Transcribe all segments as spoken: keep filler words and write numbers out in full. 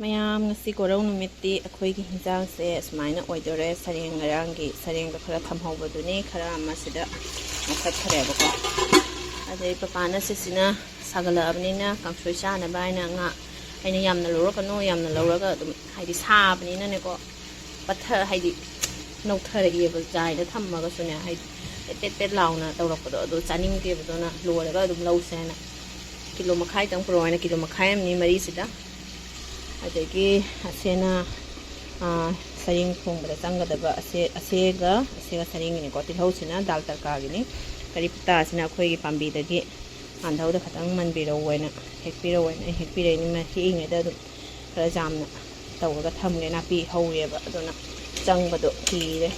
ꯃꯌꯥꯝ, ꯉꯁꯤ ꯀꯣꯔꯧ ꯅꯨꯃꯤꯠꯇꯤ ꯑꯩꯈꯣꯏꯒꯤ ꯍꯤꯟꯖꯥꯡꯁꯦ ꯑꯁꯨꯃꯥꯏꯅ ꯑꯣꯏꯗꯣꯔꯦ꯫ ꯁꯔꯦꯡ, ꯉꯔꯥꯡꯒꯤ ꯁꯔꯦꯡꯗꯣ ꯈꯔ ꯊꯝꯍꯧꯕꯗꯨꯅꯤ, ꯈꯔ ꯑꯃ ꯁꯤꯗ ꯃꯨꯊꯠꯈ꯭ꯔꯦꯕꯀꯣ꯫ ꯑꯗꯩ ꯄꯄꯥꯅ ꯁꯤꯁꯤꯅ ꯁꯥꯒꯠꯂꯛꯑꯕꯅꯤꯅ ꯀꯥꯡꯁꯣꯏ ꯆꯥꯅꯕ ꯍꯥꯏꯅ ꯉꯥ, ꯑꯩꯅ ꯌꯥꯝꯅ ꯂꯧꯔꯛꯀꯅꯨ, ꯌꯥꯝꯅ ꯂꯧꯔꯒ ꯑꯗꯨꯝ, ꯍꯥꯏꯗꯤ ꯁꯥꯕꯅꯤꯅꯅꯦꯀꯣ, ꯄꯠꯊ-, ꯍꯥꯏꯗꯤ ꯅꯧꯊꯔꯛꯑꯦꯕ, ꯖꯥꯏꯗ ꯊꯝꯃꯒꯁꯨꯅꯦ, ꯍꯥꯏꯗꯤ ꯄꯦꯠ ꯄꯦꯠ ꯄꯦꯠ ꯂꯥꯎꯅ ꯇꯧꯔꯛꯄꯗꯣ, ꯑꯗꯨ ꯆꯥꯅꯤꯡꯗꯦꯕ꯫ ꯑꯗꯨꯅ ꯂꯣꯏꯔꯒ ꯑꯗꯨꯝ ꯂꯧꯁꯦ ꯍꯥꯏꯅ ꯀꯤꯂꯣ ꯃꯈꯥꯏꯗꯪ ꯄꯨꯔꯛꯑꯣ ꯍꯥꯏꯅ ꯀꯤꯂꯣ ꯃꯈꯥꯏ ꯑꯃꯅꯤ ꯃꯔꯤꯁꯤꯗ꯫ ꯑꯗꯒꯤ ꯑꯁꯦꯅ, ꯑꯥ, ꯁꯔꯦꯡ ꯊꯣꯡꯕꯗ ꯆꯪꯒꯗꯕ ꯑꯁꯦ-, ꯑꯁꯦꯒ, ꯑꯁꯦꯒ ꯁꯔꯦꯡꯒꯤꯅꯤꯀꯣ꯫ ꯇꯤꯜꯍꯧꯁꯤꯅ ꯗꯥꯜ ꯇꯔꯀꯥꯒꯤꯅꯤ꯫ ꯀꯔꯤ ꯄꯇꯥꯁꯤꯅ ꯑꯩꯈꯣꯏꯒꯤ ꯄꯥꯝꯕꯤꯗꯒꯤ ꯉꯥꯟꯙꯧꯗ ꯈꯇꯪ ꯃꯟꯕꯤꯔꯧ ꯍꯥꯏꯅ, ꯍꯦꯛꯄꯤꯔꯧ ꯍꯥꯏꯅ ꯑꯩ ꯍꯦꯛꯄꯤꯔꯛꯏꯅꯤ꯫ ꯃ-, ꯍꯦꯛꯏꯉꯩꯗ ꯑꯗꯨꯝ ꯈꯔ ꯌꯥꯝꯅ ꯇꯧꯔꯒ ꯊꯝꯒꯦ, ꯅꯥꯄꯤ ꯍꯧꯔꯦꯕ, ꯑꯗꯨꯅ ꯆꯪꯕꯗꯣ ꯀꯤꯔꯦ꯫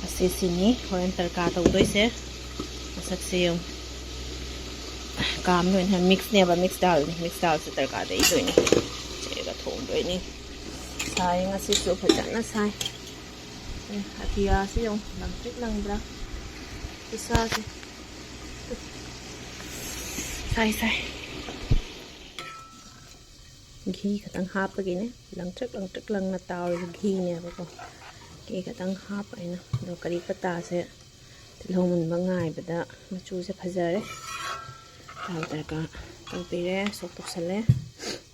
ꯑꯁꯤꯁꯤꯅꯤ ꯍꯣꯔꯦꯟ ꯇꯔꯀꯥ ꯇꯧꯗꯣꯏꯁꯦ꯫ ꯃꯁꯛꯁꯦ ꯌꯦꯡꯉꯨ, ꯀꯥꯝ ꯂꯣꯏꯅ ꯃꯤꯛꯁꯅꯦꯕ, ꯃꯤꯛꯁ ꯗꯥꯜꯅꯤ, ꯃꯤꯛꯁ ꯗꯥꯜꯁꯦ ꯇꯔꯀꯥꯗ ꯏꯗꯣꯏꯅꯤ, ꯆꯦꯒ ꯊꯣꯡꯗꯣꯏꯅꯤ꯫ ꯁꯥꯏ, ꯉꯁꯤꯁꯨ ꯐꯖꯅ ꯁꯥꯏ꯫ ꯑꯦ, ꯑꯇꯤꯌꯥꯁꯤ ꯌꯦꯡꯉꯨ, ꯂꯪꯇ꯭ꯔꯤꯛ ꯂꯪꯗ꯭ꯔꯥ? ꯈꯨꯁꯥꯁꯦ꯫ ꯁꯥꯏ, ꯁꯥꯏ꯫ ꯘꯤ ꯈꯇꯪ ꯍꯥꯞꯄꯒꯤꯅꯦ꯫ ꯂꯪꯇ꯭ꯔꯤꯛ ꯂꯪꯇ꯭ꯔꯤꯛ ꯂꯪꯅ ꯇꯥꯎꯔꯤꯕ ꯘꯤꯅꯦꯕꯀꯣ꯫ ꯘꯤ ꯈꯇꯪ ꯍꯥꯞꯄ ꯑꯩꯅ꯫ ꯑꯗꯣ ꯀꯔꯤ ꯄꯇꯥꯁꯦ ꯇꯤꯜꯍꯧ ꯃꯨꯟꯕ ꯉꯥꯏꯕꯗ ꯃꯆꯨꯁꯦ ꯐꯖꯔꯦ꯫ ꯗꯥꯜ ꯇꯔꯀꯥ ꯇꯧꯕꯤꯔꯦ, ꯁꯣꯛ ꯇꯧꯁꯜꯂꯦ꯫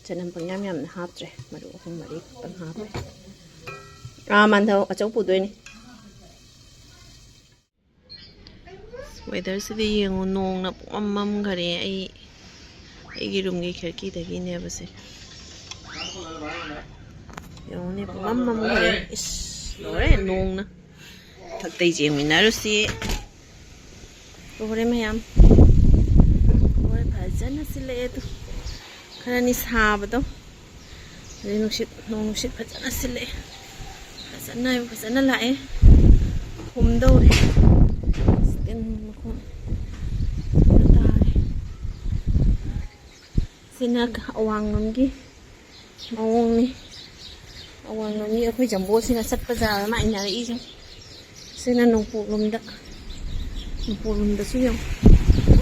ꯆꯅꯝ ꯄꯪꯌꯥꯝ ꯌꯥꯝꯅ ꯍꯥꯞꯇ꯭ꯔꯦ, ꯃꯔꯨ ꯑꯍꯨꯝ ꯃꯔꯤ ꯈꯛꯇꯪ ꯍꯥꯞꯄꯦ꯫ ꯑꯥ, ꯃꯥꯟꯙꯧ ꯑꯆꯧ ꯄꯨꯗꯣꯏꯅꯤ꯫ ꯋꯦꯗꯔꯁꯤꯗꯤ ꯌꯦꯡꯉꯨ, ꯅꯣꯡꯅ ꯄꯨꯡꯃꯝ ꯃꯝꯈꯔꯦ꯫ ꯑꯩ, ꯑꯩꯒꯤ ꯔꯨꯝꯒꯤ ꯈꯤꯔꯀꯤꯗꯒꯤꯅꯦꯕꯁꯦ꯫ ꯌꯦꯡꯉꯨꯅꯦ, ꯄꯨꯡꯃꯝ ꯃꯝꯈꯔꯦ꯫ ꯏꯁ, ꯂꯣꯏꯔꯦ ꯅꯣꯡꯅ꯫ ꯃꯊꯛꯇꯩ ꯌꯦꯡꯃꯤꯟꯅꯔꯨꯁꯤ꯫ ꯂꯣꯏꯔꯦ ꯃꯌꯥꯝ꯫ ꯂꯣꯏꯔꯦ, ꯐꯖꯅ ꯁꯤꯜꯂꯛꯑꯦ ꯑꯗꯨ꯫ ꯈꯔꯅꯤ ꯁꯥꯕꯗꯣ꯫ ꯑꯗꯩ ꯅꯨꯡꯁꯤꯠ, ꯅꯣꯡ ꯅꯨꯡꯁꯤꯠ ꯐꯖꯅ ꯁꯤꯜꯂꯛꯑꯦ꯫ ꯐꯖꯅ, ꯐꯖꯅ ꯂꯥꯛꯑꯦ꯫ ꯍꯨꯝꯗꯧꯔꯦ꯫ ꯇꯤꯟ ꯃꯈꯣꯡ ꯇꯥꯔꯦ꯫ ꯁꯤꯅ ꯑꯋꯥꯡꯂꯣꯝꯒꯤ ꯃꯑꯣꯡꯅꯤ꯫ ꯑꯋꯥꯡꯂꯣꯝꯒꯤ ꯑꯩꯈꯣꯏ ꯖꯝꯕꯣꯁꯤꯅ ꯆꯠꯄ ꯖꯥꯒ ꯃꯥ ꯏꯟꯅꯔꯛꯏꯁꯦ꯫ ꯁꯤꯅ ꯅꯣꯡꯄꯣꯛꯂꯣꯝꯗ꯫ ꯅꯣꯡꯄꯣꯛꯂꯣꯝꯗꯁꯨ ꯌꯦꯡꯉꯨ꯫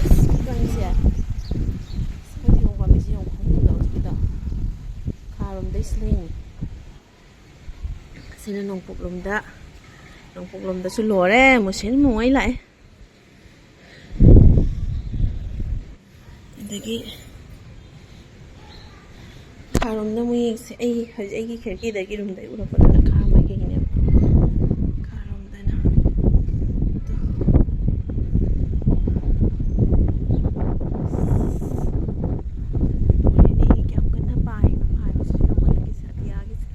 ꯑꯁ, ꯈꯨꯀꯟꯁꯦ꯫ ꯑꯩꯈꯣꯏ ꯀꯤꯍꯣꯝ ꯄꯥꯝꯕꯤꯁꯦ ꯌꯦꯡꯉꯨ, ꯈꯨꯀꯟꯗꯣ ꯍꯧꯖꯤꯛꯀꯤꯗꯣ꯫ ꯂꯣꯝꯗꯩꯁꯨ ꯂꯩꯅꯤ꯫ ꯑꯁꯤꯅ ꯅꯣꯡꯄꯣꯛꯂꯣꯝꯗ, ꯅꯣꯡꯄꯣꯛꯂꯣꯝꯗꯁꯨ ꯂꯣꯏꯔꯦ, ꯃꯨꯁꯤꯟ ꯃꯨꯉꯩ ꯂꯥꯛꯑꯦ꯫ ꯑꯗꯒꯤ ꯈꯥꯔꯣꯝꯗ ꯑꯃꯨꯛ ꯌꯦꯡꯁꯦ꯫ ꯑꯩ ꯍꯧꯖꯤꯛ ꯑꯩꯒꯤ ꯈꯤꯔꯀꯤꯗꯒꯤ ꯔꯨꯝꯗꯒꯤ ꯎꯔꯛꯄꯗꯨꯅ ꯈꯥ ꯃꯥꯏꯀꯩꯒꯤꯅꯦꯕ꯫ ꯈꯥꯔꯣꯝꯗꯅ ꯑꯗꯣ ꯂꯣꯏꯔꯦꯅꯦ, ꯀꯌꯥꯝ ꯀꯟꯅ ꯄꯥꯏꯅꯣ ꯍꯥꯏꯕꯁꯤꯁꯨ ꯌꯦꯡꯉꯣ, ꯑꯗꯒꯤ ꯑꯇꯤꯌꯥꯒꯤꯁꯦ꯫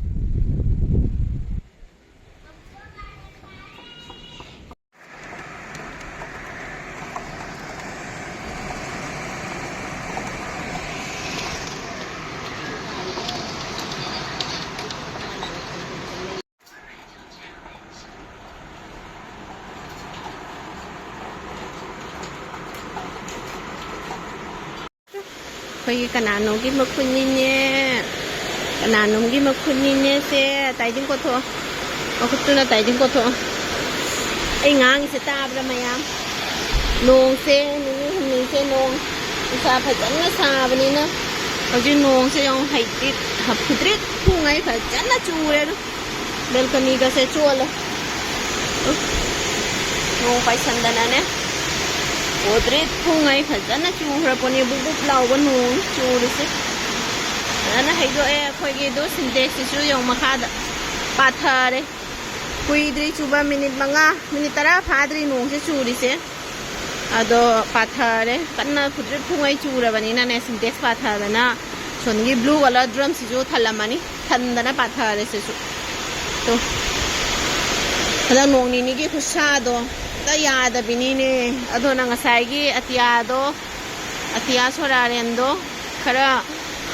ꯑꯩꯈꯣꯏꯒꯤ ꯀꯅꯥꯅꯣꯒꯤ ꯃꯈꯨꯠꯅꯤꯅꯦ, ꯀꯅꯥꯅꯣꯝꯒꯤ ꯃꯈꯨꯠꯅꯤꯅꯦ꯫ ꯁꯦ, ꯇꯥꯏꯗꯤꯡ ꯀꯣꯠꯊꯣꯛꯑꯣ, ꯃꯈꯨꯠꯇꯨꯅ ꯇꯥꯏꯗꯤꯡ ꯀꯣꯠꯊꯣꯛꯑꯣ꯫ ꯑꯩ ꯉꯥꯡꯉꯤꯁꯦ ꯇꯥꯕ꯭ꯔꯥ ꯃꯌꯥꯝ? ꯅꯣꯡꯁꯦ ꯅꯤꯅꯤ ꯍꯨꯝꯅꯤꯁꯦ ꯅꯣꯡ ꯅꯨꯡꯁꯥ ꯐꯖꯅ ꯁꯥꯕꯅꯤꯅ, ꯍꯧꯖꯤꯛ ꯅꯣꯡꯁꯦ ꯌꯦꯡꯉꯨ, ꯍꯩꯇ꯭ꯔꯤꯠ ꯐꯨꯗ꯭ꯔꯤꯠ ꯐꯨꯉꯩ ꯐꯖꯅ ꯆꯨꯔꯦ꯫ ꯑꯗꯨ ꯕꯦꯜꯀꯅꯤꯒꯁꯦ ꯆꯣꯠꯂꯦ꯫ ꯎ, ꯅꯣꯡ ꯄꯥꯏꯁꯟꯗꯅꯅꯦ, ꯐꯨꯗ꯭ꯔꯤꯠ ꯐꯨꯉꯩ ꯐꯖꯅ ꯆꯨꯈ꯭ꯔꯄꯣꯠꯅꯤ꯫ ꯕꯨꯞ ꯕꯨꯞ ꯂꯥꯎꯕ ꯅꯣꯡ ꯆꯨꯔꯤꯁꯦ꯫ ꯐꯖꯅ ꯍꯩꯗꯣꯛꯑꯦ ꯑꯩꯈꯣꯏꯒꯤ꯫ ꯑꯗꯨ ꯁꯤꯟꯇꯦꯛꯁꯁꯤꯁꯨ ꯌꯦꯡꯉꯨ, ꯃꯈꯥꯗ ꯄꯥꯊꯔꯦ꯫ ꯀꯨꯏꯗ꯭ꯔꯤ ꯆꯨꯕ, ꯃꯤꯅꯤꯠ ꯃꯉꯥ, ꯃꯤꯅꯤꯠ ꯇꯔꯥ ꯐꯥꯗ꯭ꯔꯤ ꯅꯣꯡꯁꯦ ꯆꯨꯔꯤꯁꯦ꯫ ꯑꯗꯣ ꯄꯥꯊꯔꯦ꯫ ꯀꯟꯅ ꯐꯨꯗ꯭ꯔꯤꯠ ꯐꯨꯉꯩ ꯆꯨꯔꯕꯅꯤꯅꯅꯦ, ꯁꯤꯟꯇꯦꯛꯁ ꯄꯥꯊꯗꯅ ꯁꯣꯝꯒꯤ blue colour drum ꯁꯤꯁꯨ ꯊꯜꯂꯝꯃꯅꯤ꯫ ꯊꯟꯗꯅ ꯄꯥꯊꯔꯦ ꯁꯤꯁꯨ꯫ ꯇꯣ꯫ ꯍꯟꯗꯛ ꯅꯣꯡ ꯅꯤꯅꯤꯒꯤ ꯈꯨꯠꯁꯥꯗꯣ ꯑꯝꯇ ꯌꯥꯗꯕꯤꯅꯤꯅꯦ꯫ ꯑꯗꯨꯅ ꯉꯁꯥꯏꯒꯤ ꯑꯇꯤꯌꯥꯗꯣ, ꯑꯇꯤꯌꯥ ꯁꯣꯔꯥꯔꯦꯟꯗꯣ ꯈꯔ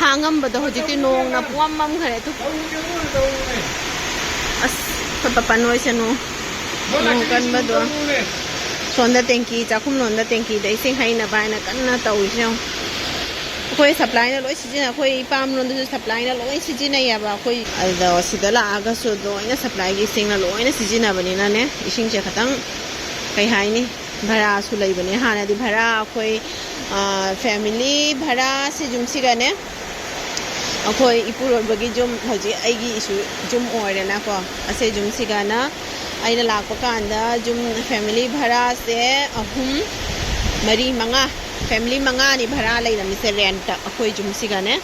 ꯍꯥꯡꯉꯝꯕꯗꯣ ꯍꯧꯖꯤꯛꯇꯤ ꯅꯣꯡꯅ ꯄꯨꯝꯃꯝ ꯃꯝꯈ꯭ꯔꯦ꯫ ꯇꯨ꯫ ꯑꯁ, ꯑꯩꯈꯣꯏ ꯄꯥꯄꯥ ꯅꯣꯏꯁꯅꯨ꯫ ꯅꯣꯡ ꯀꯟꯕꯗꯣ꯫ ꯁꯣꯝꯗ ꯇꯦꯡꯀꯤ, ꯆꯥꯛꯈꯨꯝ ꯂꯣꯝꯗ ꯇꯦꯡꯀꯤꯗ ꯏꯁꯤꯡ ꯍꯩꯅꯕ ꯍꯥꯏꯅ ꯀꯟꯅ ꯇꯧꯔꯤꯁꯦ ꯌꯦꯡꯉꯨ꯫ ꯑꯩꯈꯣꯏ supplyꯅ ꯂꯣꯏ ꯁꯤꯖꯤꯟꯅꯩ꯫ ꯑꯩꯈꯣꯏ ꯏꯄꯥꯝꯂꯣꯝꯗꯁꯨ supplyꯅ ꯂꯣꯏ ꯁꯤꯖꯤꯟꯅꯩꯌꯦꯕ꯫ ꯑꯩꯈꯣꯏ ꯑꯗꯣ ꯁꯤꯗ ꯂꯥꯛꯑꯒꯁꯨ ꯂꯣꯏꯅ supplyꯒꯤ ꯏꯁꯤꯡꯅ ꯂꯣꯏꯅ ꯁꯤꯖꯤꯟꯅꯕꯅꯤꯅꯅꯦ, ꯏꯁꯤꯡꯁꯦ ꯈꯇꯪ, ꯀꯩ ꯍꯥꯏꯅꯤ, ꯚꯔꯥꯁꯨ ꯂꯩꯕꯅꯦ꯫ ꯍꯥꯟꯅꯗꯤ ꯚꯔꯥ ꯑꯩꯈꯣꯏ, ꯑ, family ꯚꯔꯥꯁꯦ ꯌꯨꯝꯁꯤꯒꯅꯦ, ꯑꯩꯈꯣꯏ ꯏꯄꯨꯔꯣꯏꯕꯒꯤ ꯌꯨꯝ, ꯍꯧꯖꯤꯛ ꯑꯩꯒꯤ ꯏꯁꯨ ꯌꯨꯝ ꯑꯣꯏꯔꯦꯅꯀꯣ꯫ ꯑꯁꯤ ꯌꯨꯝꯁꯤꯒꯅ ꯑꯩꯅ ꯂꯥꯛꯄ ꯀꯥꯟꯗ ꯌꯨꯝ family ꯚꯔꯥꯁꯦ ꯑꯍꯨꯝ, ꯃꯔꯤ, ꯃꯉꯥ, family ꯃꯉꯥꯅꯤ ꯚꯔꯥ ꯂꯩꯔꯝꯃꯤꯁꯦ rentꯇ꯫ ꯑꯩꯈꯣꯏ ꯌꯨꯝꯁꯤꯒꯅꯦ,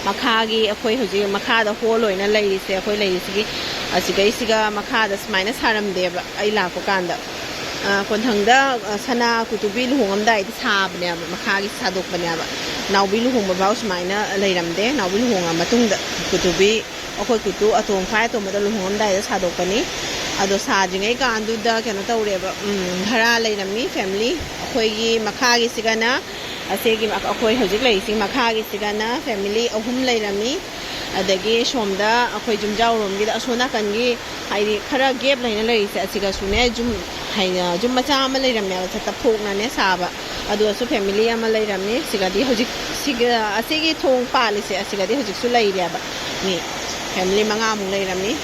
ꯃꯈꯥꯒꯤ, ꯑꯩꯈꯣꯏ ꯍꯧꯖꯤꯛ ꯃꯈꯥꯗ hall ꯑꯣꯏꯅ ꯂꯩꯔꯤꯁꯦ, ꯑꯩꯈꯣꯏ ꯂꯩꯔꯤꯁꯤꯒꯤ ꯑꯁꯤꯗꯩꯁꯤꯒ ꯃꯈꯥꯗ ꯁꯨꯃꯥꯏꯅ ꯁꯥꯔꯝꯗꯦꯕ ꯑꯩ ꯂꯥꯛꯄ ꯀꯥꯟꯗ꯫ ꯑ, ꯀꯣꯟꯊꯪꯗ, ꯑ, ꯁꯅꯥ ꯀꯨꯇꯨꯕꯤ ꯂꯨꯍꯣꯡꯉꯝꯗꯥꯏꯗ ꯁꯥꯕꯅꯦꯕ, ꯃꯈꯥꯒꯤ ꯁꯥꯗꯣꯛꯄꯅꯦꯕ꯫ ꯅꯥꯎꯕꯤ ꯂꯨꯍꯣꯡꯕ ꯐꯥꯎ ꯁꯨꯃꯥꯏꯅ ꯂꯩꯔꯝꯗꯦ꯫ ꯅꯥꯎꯕꯤ ꯂꯨꯍꯣꯡꯉ ꯃꯇꯨꯡꯗ ꯀꯨꯇꯨꯕꯤ, ꯑꯩꯈꯣꯏ ꯀꯨꯇꯨ ꯑꯇꯣꯝ, ꯈ꯭ꯋꯥꯏ ꯑꯇꯣꯝꯕꯗ ꯂꯨꯍꯣꯡꯉꯝꯗꯥꯏꯗ ꯁꯥꯗꯣꯛꯄꯅꯤ꯫ ꯑꯗꯣ ꯁꯥꯗ꯭ꯔꯤꯉꯩ ꯀꯥꯟꯗꯨꯗ ꯀꯩꯅꯣ ꯇꯧꯔꯦꯕ, ꯎꯝ, ꯚꯔꯥ ꯂꯩꯔꯝꯃꯤ family꯫ ꯑꯩꯈꯣꯏꯒꯤ ꯃꯈꯥꯒꯤꯁꯤꯒꯅ, ꯑꯁꯤꯒꯤ ꯑꯩꯈꯣꯏ ꯍꯧꯖꯤꯛ ꯂꯩꯔꯤꯁꯤ ꯃꯈꯥꯒꯤꯁꯤꯒꯅ family ꯑꯍꯨꯝ ꯂꯩꯔꯝꯃꯤ꯫ ꯑꯗꯒꯤ ꯁꯣꯝꯗ ꯑꯩꯈꯣꯏ ꯌꯨꯝꯖꯥꯎꯔꯣꯝꯒꯤꯗ ꯑꯁꯣꯝ ꯅꯥꯀꯟꯒꯤ, ꯍꯥꯏꯗꯤ ꯈꯔ gap ꯂꯩꯅ ꯂꯩꯔꯤꯁꯦ, ꯑꯁꯤꯒꯁꯨꯅꯦ ꯌꯨꯝ, ꯍꯥꯏꯅ ꯌꯨꯝ ꯃꯆꯥ ꯑꯃ ꯂꯩꯔꯝꯃꯦꯕ, ꯇꯞꯊꯣꯛꯅꯅꯦ ꯁꯥꯕ꯫ ꯑꯗꯨꯒꯁꯨ family ꯑꯃ ꯂꯩꯔꯝꯃꯤ꯫ ꯁꯤꯒꯗꯤ ꯍꯧꯖꯤꯛ, ꯁꯤꯒ, ꯑꯁꯤꯒꯤ ꯊꯣꯡ ꯄꯥꯜꯂꯤꯁꯦ, ꯑꯁꯤꯒꯗꯤ ꯍꯧꯖꯤꯛꯁꯨ ꯂꯩꯔꯦꯕ꯫ ꯃꯤ family ꯃꯉꯥꯃꯨꯛ ꯂꯩꯔꯝꯃꯤ꯫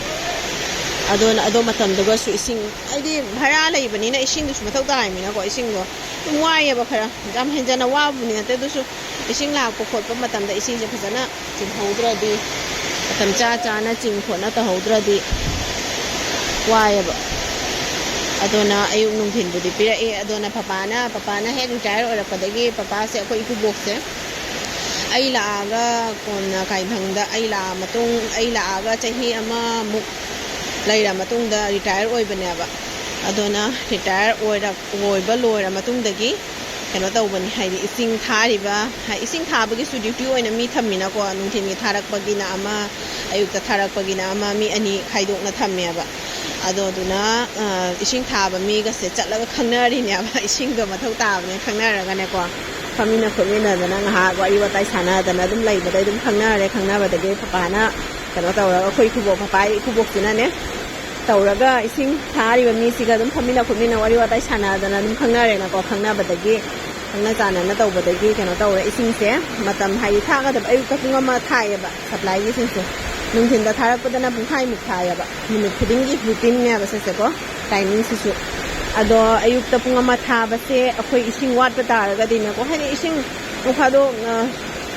ꯑꯗꯨꯅ, ꯑꯗꯣ ꯃꯇꯝꯗꯨꯒꯁꯨ ꯏꯁꯤꯡ, ꯍꯥꯏꯗꯤ ꯚꯔꯥ ꯂꯩꯕꯅꯤꯅ ꯏꯁꯤꯡꯗꯨꯁꯨ ꯃꯊꯧ ꯇꯥꯏꯃꯤꯅꯀꯣ, ꯏꯁꯤꯡꯗꯣ ꯑꯗꯨꯝ ꯋꯥꯏꯌꯦꯕ ꯈꯔ꯫ ꯌꯥꯝ ꯍꯦꯟꯖꯟꯅ ꯋꯥꯕꯕꯨꯗꯤ ꯅꯠꯇꯦ, ꯑꯗꯨꯁꯨ ꯏꯁꯤꯡ ꯂꯥꯛꯄ ꯈꯣꯠꯄ ꯃꯇꯝꯗ ꯏꯁꯤꯡꯁꯦ ꯐꯖꯅ ꯆꯤꯡꯍꯧꯗ꯭ꯔꯗꯤ, ꯃꯇꯝ ꯆꯥ ꯆꯥꯅ ꯆꯤꯡ ꯈꯣꯠꯅ ꯇꯧꯍꯧꯗ꯭ꯔꯗꯤ ꯋꯥꯏꯌꯦꯕ꯫ ꯑꯗꯨꯅ ꯑꯌꯨꯛ ꯅꯨꯡꯊꯤꯟꯕꯨꯗꯤ ꯄꯤꯔꯛꯑꯦ꯫ ꯑꯗꯨꯅ ꯄꯄꯥꯅ, ꯄꯄꯥꯅ ꯍꯦꯛ retire ꯑꯣꯏꯔꯛꯄꯗꯒꯤ, ꯄꯄꯥꯁꯦ, ꯑꯩꯈꯣꯏ ꯏꯀꯨꯕꯣꯛꯁꯦ, ꯑꯩ ꯂꯥꯛꯑꯒ ꯀꯣꯟꯅ ꯀꯥꯏꯊꯪꯗ, ꯑꯩ ꯂꯥꯛꯑ ꯃꯇꯨꯡ, ꯑꯩ ꯂꯥꯛꯑꯒ ꯆꯍꯤ ꯑꯃꯃꯨꯛ ꯂꯩꯔ ꯃꯇꯨꯡꯗ retire ꯑꯣꯏꯕꯅꯦꯕ꯫ ꯑꯗꯨꯅ retire ꯑꯣꯏꯔꯛ-, ꯑꯣꯏꯕ ꯂꯣꯏꯔ ꯃꯇꯨꯡꯗꯒꯤ ꯀꯩꯅꯣ ꯇꯧꯕꯅꯤ, ꯍꯥꯏꯗꯤ ꯏꯁꯤꯡ ꯊꯥꯔꯤꯕ, ꯍꯥꯏ, ꯏꯁꯤꯡ ꯊꯥꯕꯒꯤꯁꯨ duty ꯑꯣꯏꯅ ꯃꯤ ꯊꯝꯃꯤꯅꯀꯣ, ꯅꯨꯡꯊꯤꯜꯒꯤ ꯊꯥꯔꯛꯄꯒꯤꯅ ꯑꯃ, ꯑꯌꯨꯛꯇ ꯊꯥꯔꯛꯄꯒꯤꯅ ꯑꯃ, ꯃꯤ ꯑꯅꯤ ꯈꯥꯏꯗꯣꯛꯅ ꯊꯝꯃꯦꯕ꯫ ꯑꯗꯣ ꯑꯗꯨꯅ, ꯑ, ꯏꯁꯤꯡ ꯊꯥꯕ ꯃꯤꯒꯁꯦ ꯆꯠꯂꯒ ꯈꯪꯅꯔꯤꯅꯦꯕ꯫ ꯏꯁꯤꯡꯗꯣ ꯃꯊꯧ ꯇꯥꯕꯅꯦ ꯈꯪꯅꯔꯒꯅꯦꯀꯣ, ꯐꯝꯃꯤꯟꯅ ꯈꯣꯠꯃꯤꯟꯅꯗꯅ ꯉꯥꯏꯍꯥꯛ ꯋꯥꯔꯤ ꯋꯥꯇꯥꯏ ꯁꯥꯟꯅꯗꯅ ꯑꯗꯨꯝ ꯂꯩꯕꯗꯩ ꯑꯗꯨꯝ ꯈꯪꯅꯔꯦ꯫ ꯈꯪꯅꯕꯗꯒꯤ ꯄꯄꯥꯅ ꯀꯩꯅꯣ ꯇꯧꯔꯒ, ꯑꯩꯈꯣꯏ ꯏꯀꯨꯕꯣꯛ, ꯄꯄꯥꯒꯤ ꯏꯀꯨꯕꯣꯛꯁꯤꯅꯅꯦ ꯇꯧꯔꯒ ꯏꯁꯤꯡ ꯊꯥꯔꯤꯕ ꯃꯤꯁꯤꯒ ꯑꯗꯨꯝ ꯐꯝꯃꯤꯟꯅ ꯈꯣꯠꯃꯤꯟꯅ ꯋꯥꯔꯤ ꯋꯥꯇꯥꯏ ꯁꯥꯟꯅꯗꯅ ꯑꯗꯨꯝ ꯈꯪꯅꯔꯦꯅꯀꯣ꯫ ꯈꯪꯅꯕꯗꯒꯤ, ꯈꯪꯅ ꯆꯥꯟꯅꯅ ꯇꯧꯕꯗꯒꯤ ꯀꯩꯅꯣ ꯇꯧꯔꯦ, ꯏꯁꯤꯡꯁꯦ ꯃꯇꯝ, ꯍꯥꯏꯗꯤ ꯊꯥꯒꯗꯕ, ꯑꯌꯨꯛꯇ ꯄꯨꯡ ꯑꯃ ꯊꯥꯏꯌꯦꯕ supplyꯒꯤ ꯏꯁꯤꯡꯁꯦ, ꯅꯨꯡꯊꯤꯟꯗ ꯊꯥꯔꯛꯄꯗꯅ ꯄꯨꯡꯈꯥꯏꯃꯨꯛ ꯊꯥꯏꯌꯦꯕ, ꯅꯨꯃꯤꯠ ꯈꯨꯗꯤꯡꯒꯤ routineꯅꯦꯕ ꯁꯤꯁꯦꯀꯣ, timingꯁꯤꯁꯨ꯫ ꯑꯗꯣ ꯑꯌꯨꯛꯇ ꯄꯨꯡ ꯑꯃ ꯊꯥꯕꯁꯦ ꯑꯩꯈꯣꯏ ꯏꯁꯤꯡ ꯋꯥꯠꯄ ꯇꯥꯔꯒꯗꯤꯅꯦꯀꯣ, ꯍꯥꯏꯗꯤ ꯏꯁꯤꯡ ꯅꯣꯡ ꯐꯥꯗꯣꯛ, ꯑ,